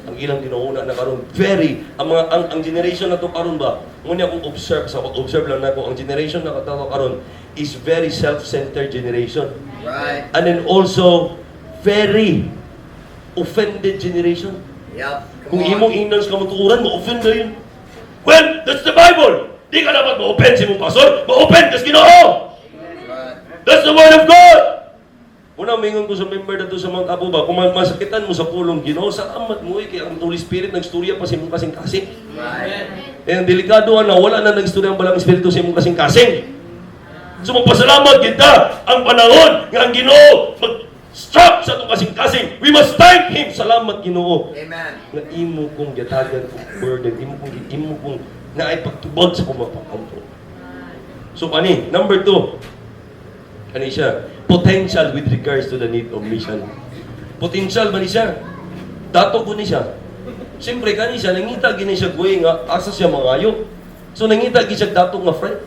Ang ilang ginauna na karon, very ang mga ang generation na to karon ba, ngunit akong observe, sa observe lang nako, ang generation na kato karon is very self-centered generation. And then also very offended generation. Come Kung on. imong ingnan sa kamatuoran, ma-offend na yun. Well, that's the Bible. Di ka dapat ma-offend sa imong pastor, ma-offend ka sa Ginoo. That's the word of God. Una, mingon ko sa member dito sa Mount Apo ba, kung masakitan mo sa pulong Ginoo, salamat mo eh, kaya ang Holy Spirit nagstorya pa sa imong kasing-kasing. Eh, ang delikado na, wala na nagstorya ang Balang Espiritu sa imong kasing-kasing. So magpasalamat kita ang panahon nga ang Ginoo mag-strap sa atong kasing-kasing. We must thank Him. Salamat, Ginoo. Amen. Nga imo kong gatagan kong burden, imo kong naay pagtubag sa kong mapag-ampo. So kani, number two, kani siya, potential with regards to the need of mission. Potential ba ni siya? Dato ko ni siya. Siyempre, kani siya, nangita gini siya guwi nga, asa siya mangayo. So nangita gini siya dato nga friend.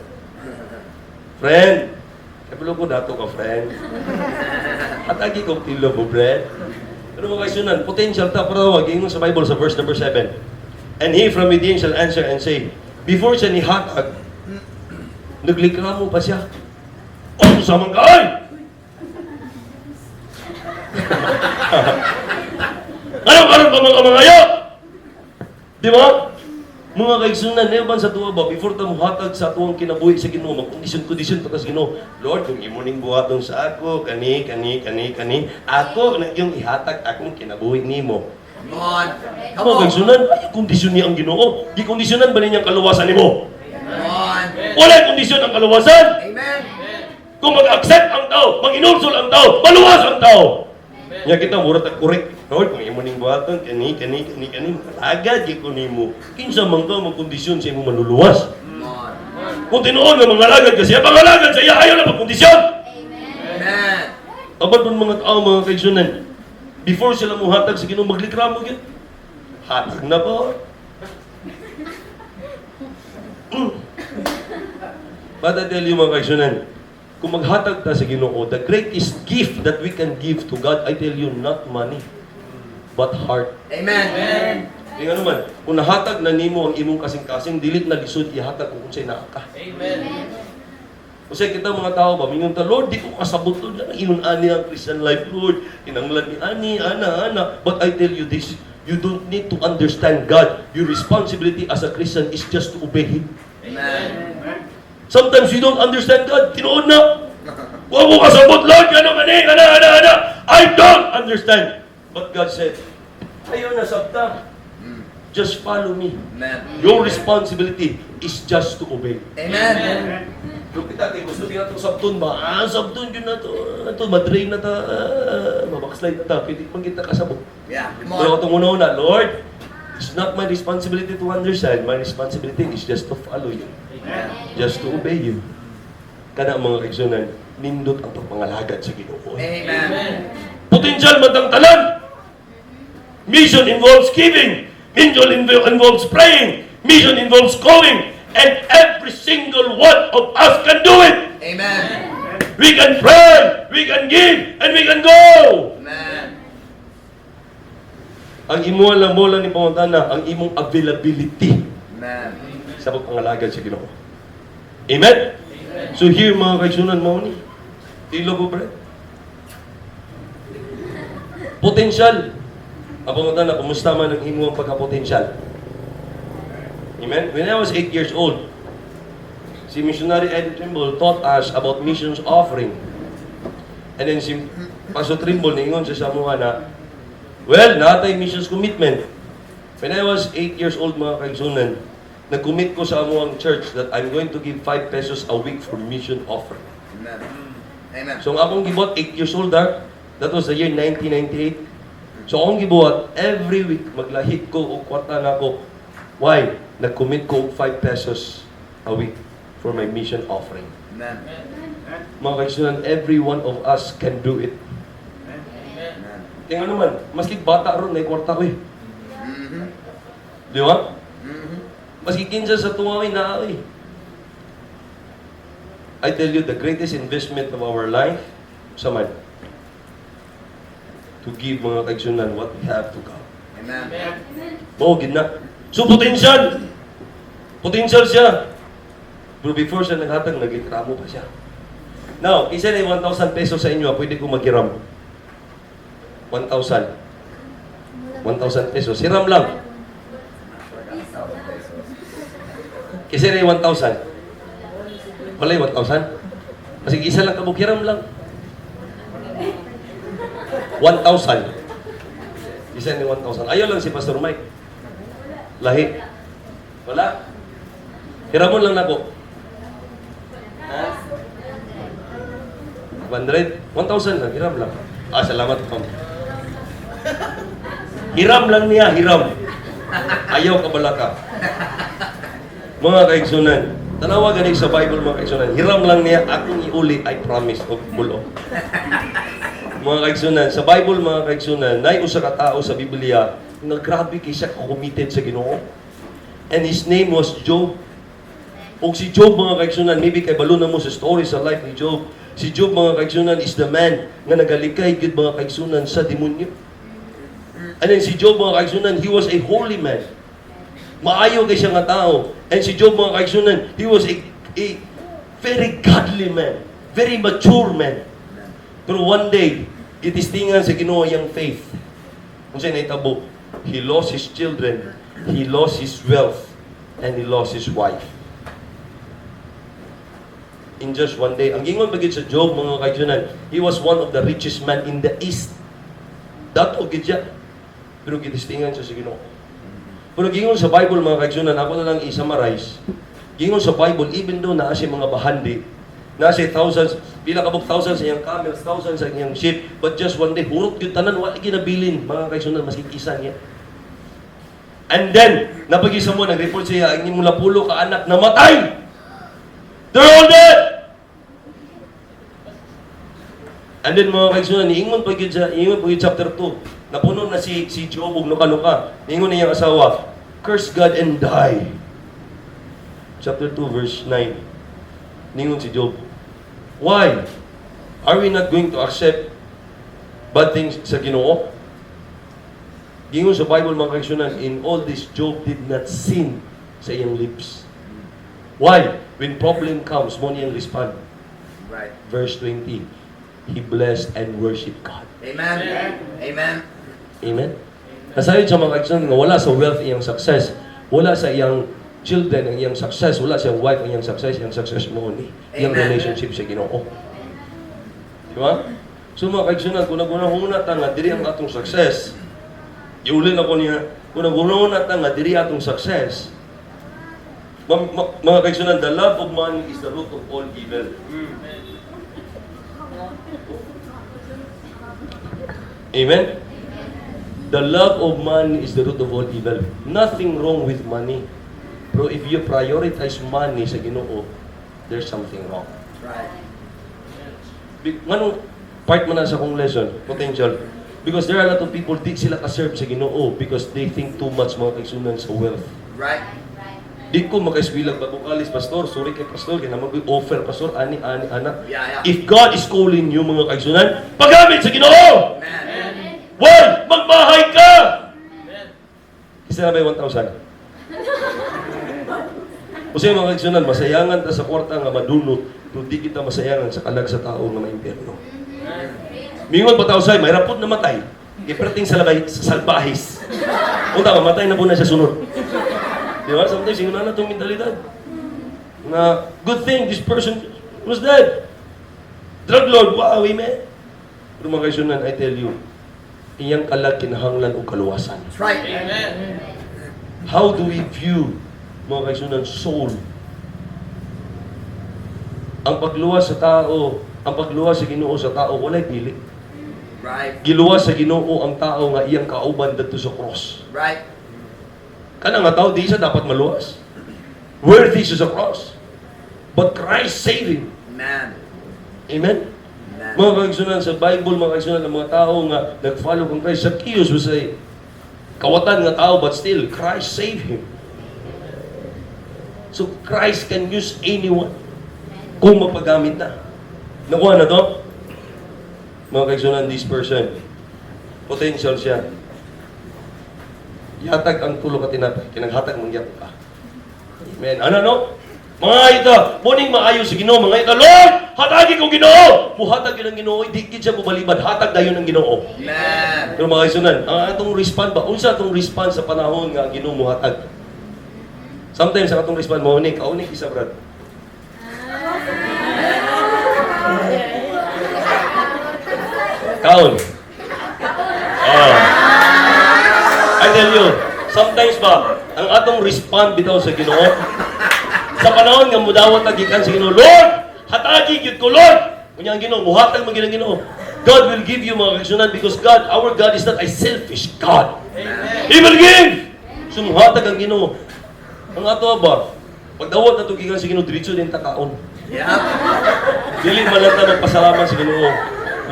Friend, kabalo ko dato ka, friend. At agi kong tilo mo, bread. Pero mga kaisunan, potential ta, pero wag ingon sa Bible sa verse number 7. "And he from within shall answer and say," before siya ni hatag, naglikramo pa siya. "Oh, samang ka ay! Ano karon pa mga mangayo?" Di ba? Mga kaigsunan, ban sa tuwa ba, before ta muhatag sa tuwang kinabuhi sa Ginoo, magkondisyon-kondisyon pa ta sa Ginoo. "Lord, kung imo ning buhaton sa ako, kani, kani, kani, kani, ako na yung ihatag akong kinabuhi nimo." Come on. Come Mga on. kaigsunan, ay kondisyon niya ang Ginoo. Gikondisyonan ba niya ang kaluwasan nimo? Come on. Wala kondisyon ang kaluwasan. Amen. Kung mag-accept ang tao, mag-inulsol ang tao, maluwas ang tao. Nya kita mura tag correct. "Lord, kung imo ning buhaton, kani, kani, kani, kani, makalagad gyud ko nimo." Kinsa man ka magkondisyon sa imong manluluwas? Come on. Kung tinuod nga mangalagad ka siya, pangalagad sa iya, ayaw na pagkondisyon. Amen. Aban pun mga tao, mga kaigsunan, before sila muhatag sa Ginoo, maglikramo gyud. "Hatag na po." But I tell you, mga kaigsunan, kung maghatag ta sa Ginoo, the greatest gift that we can give to God, I tell you, not money, but heart. Amen. Kaya nga naman, kung nahatag na nimo ang imong kasing-kasing, dili na lisod ihatag kung unsay naa ka. Amen. Kasi kita mga tao ba, mingon ta, "Lord, di ko kasabot, Lord, ang ingon ani ang Christian life, Lord. Kinanglan ni ani, ana, ana." But I tell you this, you don't need to understand God. Your responsibility as a Christian is just to obey Him. Amen. Sometimes you don't understand God. Tinuod na. "Wa ko kasabot, Lord, ano kani, ana, ana, ana. I don't understand." But God said, "Ayaw na sabta. Just follow me." Amen. Your responsibility is just to obey. Amen. Pero kita, kay gusto din nato sabton ba? Ah, sabton yun na to. Ito, madrain na ta. Ah, mabackslide na ta. Pwede man kita kasabot. Yeah, come Pero on. itong una-una, "Lord, it's not my responsibility to understand. My responsibility is just to follow you. Amen. Just to obey you." Kana, mga kaigsunan, nindot ang pagpangalagad sa Ginoo. Amen. Potential man tang tanan. Mission involves giving. Mission involves praying. Mission involves going. And every single one of us can do it. Amen. We can pray, we can give, and we can go. Amen. Ang imo lang mo lang ni pangutana, ang imong availability Amen. Sa pagpangalagad sa Ginoo. Amen? So here, mga kaigsunan, mao ni. Tilo ko, bre. Potential. Ang pangutana, kumusta man ang imong pagka-potential? Amen? When I was 8 years old, si Missionary Eddie Trimble taught us about missions offering. And then si Pastor Trimble, ningon siya sa mga na, well, natay missions commitment. When I was 8 years old, mga kaigsunan, nag-commit ko sa amuang church that I'm going to give 5 pesos a week for mission offering. Amen. Amen. So ang akong gibuhat, 8 years old ah, that was the year 1998. So akong gibuhat, every week maglahi ko og kwarta nako. Why? Nag-commit ko og 5 pesos a week for my mission offering. Amen. Mga kaigsunan, every one of us can do it. Amen. Kaya nga naman, maski bata ron, may kwarta ko eh. Di ba? Mhm. Maski kinsa sa tuwa ay naa eh. I tell you, the greatest investment of our life, sa man, to give, mga kaigsunan, what we have to God. Amen. Mao gid na. So potential. Potential siya. Pero before siya naghatag, nagreklamo pa siya. Now, kinsa na 1,000 pesos sa inyo, pwede ko maghiram. 1,000. 1,000 pesos. Hiram lang. 1,000 pesos. Kinsa na 1,000. Wala yung 1,000? Kasi isa lang kabuk, hiram lang. 1,000. Isa ni 1,000. Ayaw lang si Pastor Mike. Lahi. Wala. Hiramon lang nako. Ha? 100? 1,000 lang, hiram lang. Ah, salamat, ma'am. Hiram lang niya, hiram. Ayaw ka balaka. Mga kaigsunan, tanawa gani sa Bible, mga kaigsunan, hiram lang niya, akong iuli, I promise, og bulo. Mga kaigsunan, sa Bible, mga kaigsunan, nay usa ka tao sa Biblia nga grabe kay siya committed sa Ginoo. And his name was Job. Og si Job, mga kaigsunan, maybe kay balo na mo sa story sa life ni Job. Si Job, mga kaigsunan, is the man nga nagalikay gyud, mga kaigsunan, sa demonyo. And then si Job, mga kaigsunan, he was a holy man. Maayo kay siya nga tao. And si Job, mga kaigsunan, he was a very godly man. Very mature man. Pero one day, gitistingan sa Ginoo iyang faith. Kung sa'y nahitabo, he lost his children, he lost his wealth, and he lost his wife. In just one day. Ang gingon pa gyud sa Job, mga kaigsunan, he was one of the richest man in the East. Dato gid siya. Pero gitistingan siya sa Ginoo. Pero gingon sa Bible, mga kaigsunan, ako na lang i-summarize. Gingon sa Bible, even though naa siya mga bahandi, naa siya thousands, pila kabuk thousands sa iyang camels, thousands sa iyang sheep, but just one day, hurot gyud tanan, wala ginabilin, mga kaigsunan, maski isa niya. And then, napag-isa mo, nag-report siya, ang imong lapulo ka anak, namatay! They're all dead! And then, mga kaigsunan, niingon pa gyud sa niingon pa gyud chapter 2. Napuno na si Job og nuka-nuka. Niingon niyang asawa, "Curse God and die." Chapter 2 verse 9. Niingon si Job, "Why? Are we not going to accept bad things sa Ginoo?" Gingon sa Bible, mga kaigsunan, in all this Job did not sin sa iyang lips. Why? When problem comes, mo niyang respond. Verse 20, he blessed and worshiped God. Amen. Amen. Amen? Nasayod sa mga kaigsunan nga wala sa wealth iyang success, wala sa iyang children ang iyang success, wala sa iyang wife ang iyang success mo ni iyang Amen. Relationship sa Ginoo. Di ba? So mga kaigsunan, kung nagunahuna ta nga diri ang atong success, iulin ako niya, kung nagunahuna ta nga diri atong success, mga kaigsunan, the love of money is the root of all evil. Amen? The love of money is the root of all evil. Nothing wrong with money. Pero if you prioritize money sa Ginoo, there's something wrong. Nganong part man na sa akong lesson, potential. Because there are a lot of people di sila ka-serve sa Ginoo because they think too much, mga kaigsunan, sa wealth. Di ko makaiswilag bago kalis, "Pastor, sorry kay pastor, kay naman ko'y offer, pastor, ani, ani, ana." If God is calling you, mga kaigsunan, paggamit sa Ginoo! Amen. Why? Magmahay ka! Isa na ba yung 1,000? Kasi mga kaigsunan, masayangan ta sa kwarta nga madunot, pero di kita masayangan sa kalag sa tao nga maimpyerno. Mingon pa tao say, may rapod na matay. Iperting sa labay, sa salbahis. Unta, mamatay na po na siya sunod. Di ba? Sometimes, ingon na itong mentalidad. Na, good thing this person was dead. Drug lord, wow, amen. Pero mga kaigsunan, I tell you, iyang kalag kinahanglan og kaluwasan. That's right. How do we view, mga kaigsunan, soul? Ang pagluwas sa tao, ang pagluwas sa Ginoo sa tao, walay dili. Giluwas sa Ginoo ang tao nga iyang kauban dadto sa cross. Kana nga tao, di siya dapat maluwas. Worthy siya sa cross. But Christ saved him. Amen. Amen? Amen. Mga kaigsunan, sa Bible, mga kaigsunan, ang mga tao nga nag-follow kang Christ, Zacchaeus was a kawatan nga tao, but still, Christ saved him. So, Christ can use anyone kung mapagamit na. Nakuha na to? Mga kaigsunan, this person, potential siya. Ihatag ang tulo ka tinapay, kay naghatag man gyapon ka. Amen. Ano no? Mga ita, muning maayo sa Ginoo, mga ita, "Lord, hatagi ko Ginoo." Muhatag yun ang Ginoo, di gid siya mubalibad, hatag dayon ang Ginoo. Amen. Pero mga kaigsuonan, ang atong respond ba, unsa atong response sa panahon nga ang Ginoo muhatag? Sometimes ang atong respond mao ni, kauni isa, brad. Kaon. Ah. I tell you, sometimes ba, ang atong respond bitaw sa Ginoo, sa panahon nga mudawat ta gikan sa Ginoo, "Lord, hatagi gyud ko, Lord." Unya ang Ginoo, muhatag man gyud ang Ginoo. God will give you, mga kaigsuonan, because God, our God is not a selfish God. He will give. So muhatag ang Ginoo. Ang ato ba, pagdawat na gikan sa Ginoo, diretso din ta kaon. Dili man lang ta magpasalamat sa Ginoo.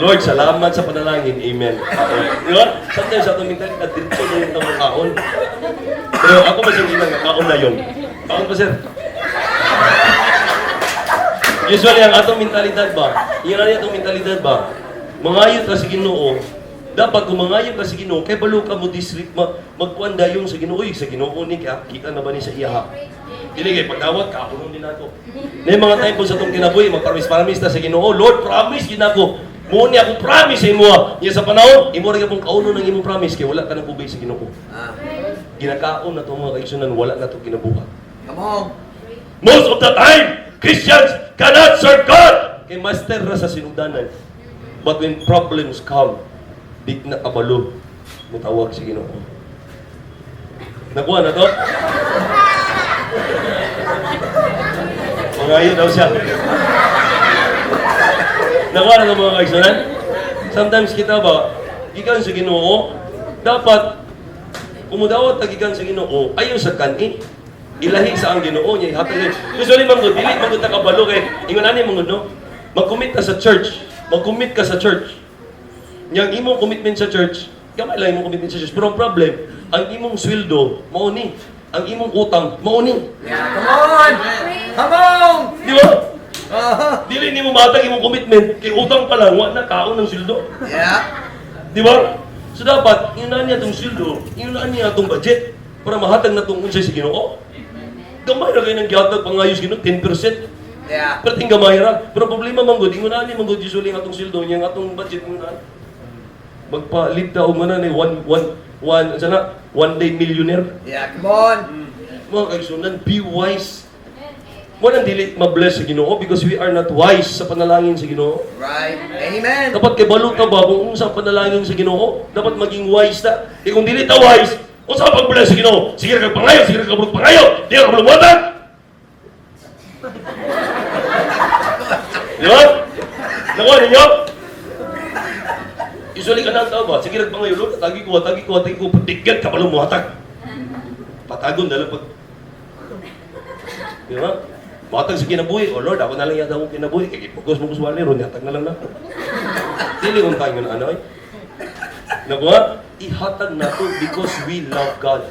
"Lord, salamat sa panalangin. Amen." Kaon. Di ba? Sometimes sa atong mentalidad, diretso din ta kaon. Pero ako ba siyang nga kaon na yun? Kaon pa, sir. Usually, ang atong mentalidad ba, yun na atong mentalidad ba, mangayo ka sa Ginoo, dapat kung mangayo ka sa Ginoo, kay balo ka mo district, magkuan dayon sa Ginoo, "Uy, sa Ginoo ni, kaya gikan na ba ni sa iya?" Dili kay pagdawat, kaon din nato. Na yung mga time po sa atong kinabuhi, magpromise-promise ta sa Ginoo, "Lord, promise gid nako. Mo ni ako promise sa imo." Nya sa panahon, imo ra gyud kaunon ang imong promise kay wala ka nang kubay sa Ginoo. Ginakaon na to, mga kaigsuonan, wala na to kinabuhat. Come on. Most of the time, Christians cannot serve God. Kay master ra sa sinugdanan. But when problems come, di na kabalo mutawag sa Ginoo. Nakuha na to? Mangayo daw siya. Nakuha na to, mga kaigsuonan? Sometimes kita ba, gikan sa Ginoo, dapat kung mudawat ta gikan sa Ginoo, ayo sa kani. Ilahi sa ang Ginoo niya ihatag niya. Usually man gud, dili man gud ta kabalo kay ingon ani man gud, no. Mag-commit ka sa church. Mag-commit ka sa church. Nya ang imong commitment sa church, gamay lang imong commitment sa church. Pero ang problem, ang imong sweldo mao ni. Ang imong utang mao ni. Yeah, come on. Come on. Di ba? Uh-huh. Dili nimo matag imong commitment kay utang pa lang, wa na kaon ng sweldo. Di ba? So dapat ingon niya itong sweldo, ingon niya itong budget para mahatag na itong unsay sa Ginoo. Gamay ra kayo ng gihatag pangayo sa Ginoo, 10%. Pero ting gamay ra. Pero problema man gud, ingon ani man gud usually ang atong sweldo niya, ang atong budget ingon ani. Magpalit ta og mana ni one one one sana one day millionaire. Yeah, come on. Mga kaigsuonan, be wise. Mo nang dili ma-bless sa Ginoo because we are not wise sa panalangin sa Ginoo. Right. Amen. Dapat kay balo ka ba kung unsa ang panalangin sa Ginoo? Dapat maging wise ta. E kung dili ta wise, unsa ang pag-bless sa Ginoo? Sige ra kag pangayo, sige ra kag pangayo, di ra ka muhatag. Di ba? Nakuha ninyo? Usually ka na ang tao ba? "Sige ra kag pangayo, Lord, tagi ko, tagi ko, tagi ko, patigyan ka pala muhatag." Patagon dala pag. Di ba? Matag sa kinabuhi. "Oh Lord, ako na lang yata akong kinabuhi. Kaya ipugos mo kuswali, ron, yatag na lang na ako." Dili kung tayo na ano eh. Nakuha? Ihatag na to because we love God.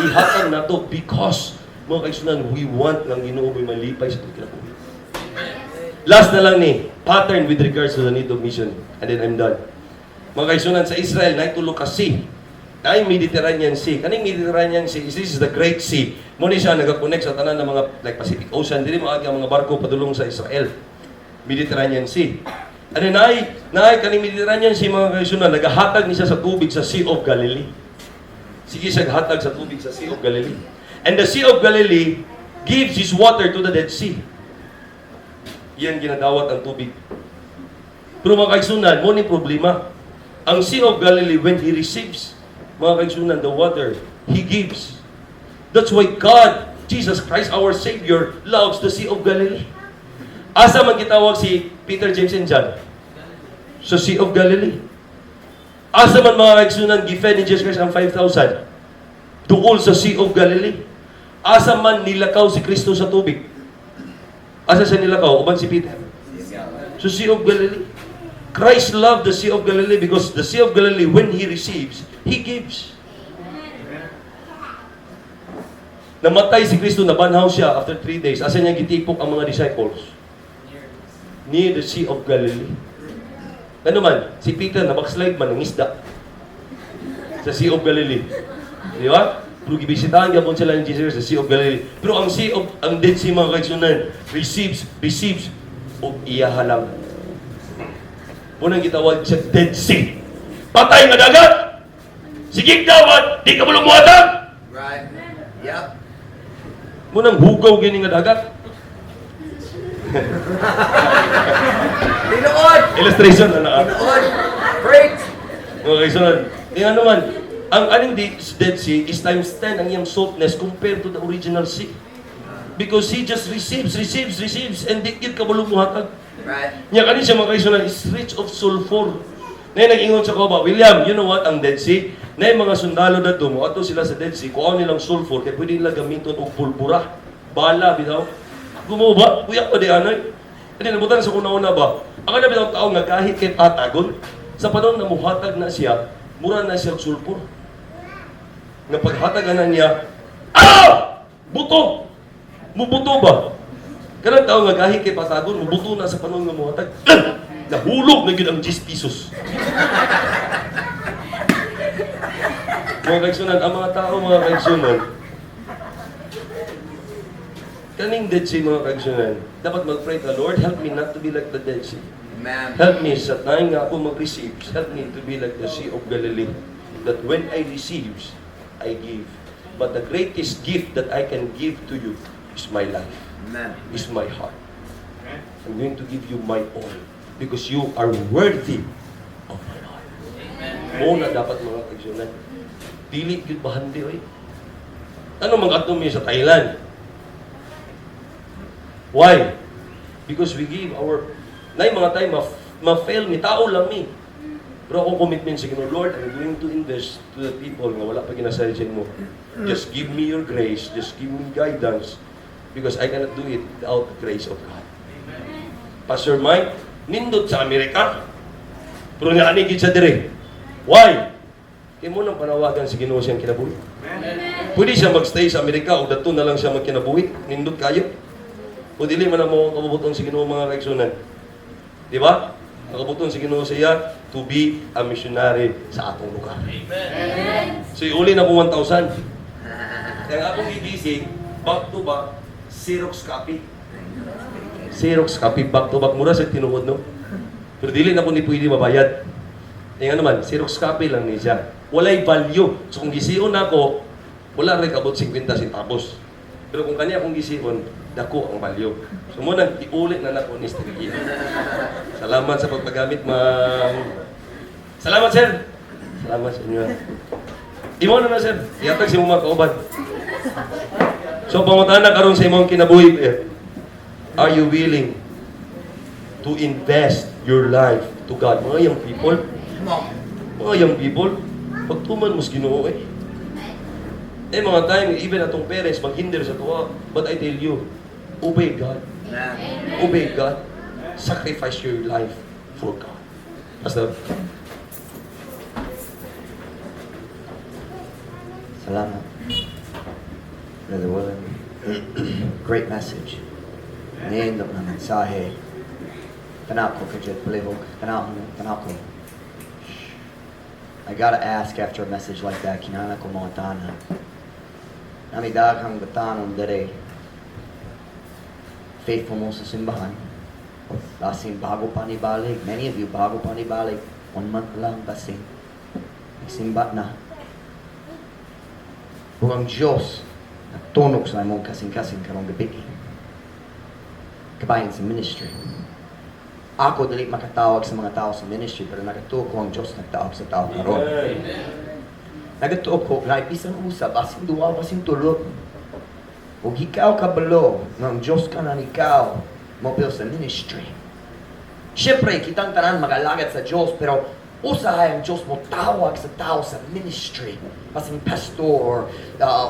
Ihatag na to because, mga kaigsuonan, we want ng Ginoo may malipay sa itong kinabuhi. Last na lang ni, pattern with regards to the need of mission. And then I'm done. Mga kaigsuonan, sa Israel, naitulo ka sea. Ay Mediterranean Sea. Kaning Mediterranean Sea, this is the Great Sea. Mo ni siya nagakonect sa tanan ng mga like Pacific Ocean. Dili mo agi ang mga barko padulong sa Israel. Mediterranean Sea. Ano naay kaning Mediterranean Sea, mga kaigsuonan, nagahatag ni siya sa tubig sa Sea of Galilee. Sige siya hatag sa tubig sa Sea of Galilee. And the Sea of Galilee gives his water to the Dead Sea. Yan ginadawat ang tubig. Pero mga kaigsuonan, mo ni problema. Ang Sea of Galilee, when He receives, mga kaigsuonan, the water, He gives. That's why God, Jesus Christ, our Savior, loves the Sea of Galilee. Asa man gitawag si Peter, James, and John? Sa Sea of Galilee. Asa man, mga kaigsuonan, gi-fed ni Jesus Christ ang 5,000? Duol sa Sea of Galilee. Asa man nilakaw si Kristo sa tubig? Asa siya nilakaw? Uban si Peter. Sa Sea of Galilee. Christ loved the Sea of Galilee because the Sea of Galilee, when He receives, He gives. Namatay si Kristo, nabanhaw siya after 3 days. Asa niya gitipok ang mga disciples? Near the Sea of Galilee. Ano man, si Peter na backslide man, nangisda sa Sea of Galilee. Di ba? Pero gibisitahan gyapon sila ni Jesus sa Sea of Galilee. Pero ang Dead Sea, mga kaigsunan, receives, receives, og iyaha lang. Unang gitawag sa Dead Sea. Patay nga dagat! Sige dawat, di ka mo lumuhatag! Right. Yep. Munang hugaw gini nga dagat. Tinuod! Illustration na naa. Tinuod! Preach! Mga kaigsunan, tingnan naman, ang aning Dead Sea is times 10 ang iyang saltness compared to the original sea. Because he just receives, receives, receives, and di gid ka muhatag. Nya kani siya, mga kaigsunan, is rich of sulfur. Na nag-ingon sa ko ba, "William, you know what, ang Dead Sea, na yung mga sundalo na mo, ato sila sa Dead Sea, kuha nilang sulfur, kaya pwede nila gamiton og pulbura. Bala, bitaw." Gumawa ba? Kuya pa di anay. Hindi, nabutan sa kuna-una ba? Ang na bitaw tao nga kahit kay patagon, sa panahon na muhatag na siya, mura na siya og sulfur. Nga paghatag na niya, ah! Buto! Mubuto ba? Kanang tao nga gahi kay patagon, mubuto na sa panahon nga muhatag. Ah! Nahulog na gyud ang 10 pesos. Mga kaigsunan, ang mga tao, mga kaigsunan, kaning Dead Sea, mga kaigsunan, dapat mag-pray ka, "Lord, help me not to be like the Dead Sea. Amen. Help me sa time nga ako mag-receive, help me to be like the Sea of Galilee. That when I receive, I give. But the greatest gift that I can give to you is my life, Amen. Is my heart. I'm going to give you my all because you are worthy of my heart." Mo na dapat, mga kaigsunan. Dili gyud bahandi oy. Ano mga mi sa Thailand? Why? Because we give our nay mga time ma-fail mi, tao lang mi. Pero ako, commitment sa Ginoo, "Lord, I'm going to invest to the people nga wala pa ginasalig sa imo. Just give me your grace, just give me guidance because I cannot do it without the grace of God." Pastor Mike, nindot sa Amerika. Pero nga ani gid siya dire. Why? Kay mo nang panawagan sa Ginoo siyang kinabuhi. Pwede siya magstay sa Amerika o dato na lang siya magkinabuhi. Nindot kayo. O dili man na mo ang kabubuton sa Ginoo, mga kaigsunan. Di ba? Ang kabubuton sa Ginoo sa iya to be a missionary sa atong lugar. So iuli na po 1,000. Kaya ang akong gigising, back to back, Xerox copy. Xerox copy, back to back. Mura sa tinuod, no? Pero dili na po ni pwede mabayad. Eh nga naman, Xerox copy lang ni siya. Walay value. So kung gision nako, wala rin kabot 50 centavos. Pero kung kanya akong gision, dako ang value. So mo nang iulit na nako ni Stevie. Salamat sa pagpagamit, ma'am. Salamat, sir. Salamat sa inyo. Imo na na, sir. Ihatag sa imong mga kauban. So pangutana karon sa imong kinabuhi, eh, are you willing to invest your life to God? Mga young people, Come on. mga young people, pagtuman mo sa Ginoo eh. Eh mga time, even atong parents, maghinder sa tuwa. But I tell you, obey God. Amen. Obey God. Sacrifice your life for God. Pastor. Salamat, Brother William. Great message. Nindot na mensahe. Tanaw ko kajud palihog. Tanaw tanaw ko. I gotta ask after a message like that, kinahanglan ko mangutana. Nami daghang batanon dere. Faithful mo sa simbahan. Basin bago pa ni balik. Many of you bago pa ni balik. One month lang basin. Nagsimba na. Ug ang Diyos nagtunog sa imong kasing-kasing karong gabi kabahin sa ministry. Ako dili makatawag sa mga tao sa ministry, pero nagatuo ko ang Diyos nagtawag sa tao karon. Nagatuo ko nga bisan usa, basin duha, basin tulo. Ug ikaw kabalo nga ang Diyos kanan ikaw mopil sa ministry. Siyempre, kitang tanan magalagad sa Diyos, pero usahay ang Diyos mo tawag sa tao sa ministry. Basin pastor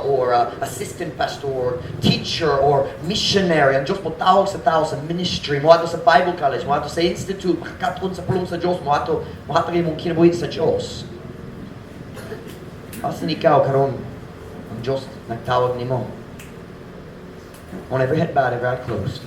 or assistant pastor, or teacher, or missionary. Ang Diyos mo tawag sa tao sa ministry. Mo ato sa Bible college, mo ato sa institute, makakaton sa pulong sa Diyos, mo ato, mo imong kinabuhi sa Diyos. Basin ikaw karon ang Diyos nagtawag nimo. On every head bowed, every eye closed.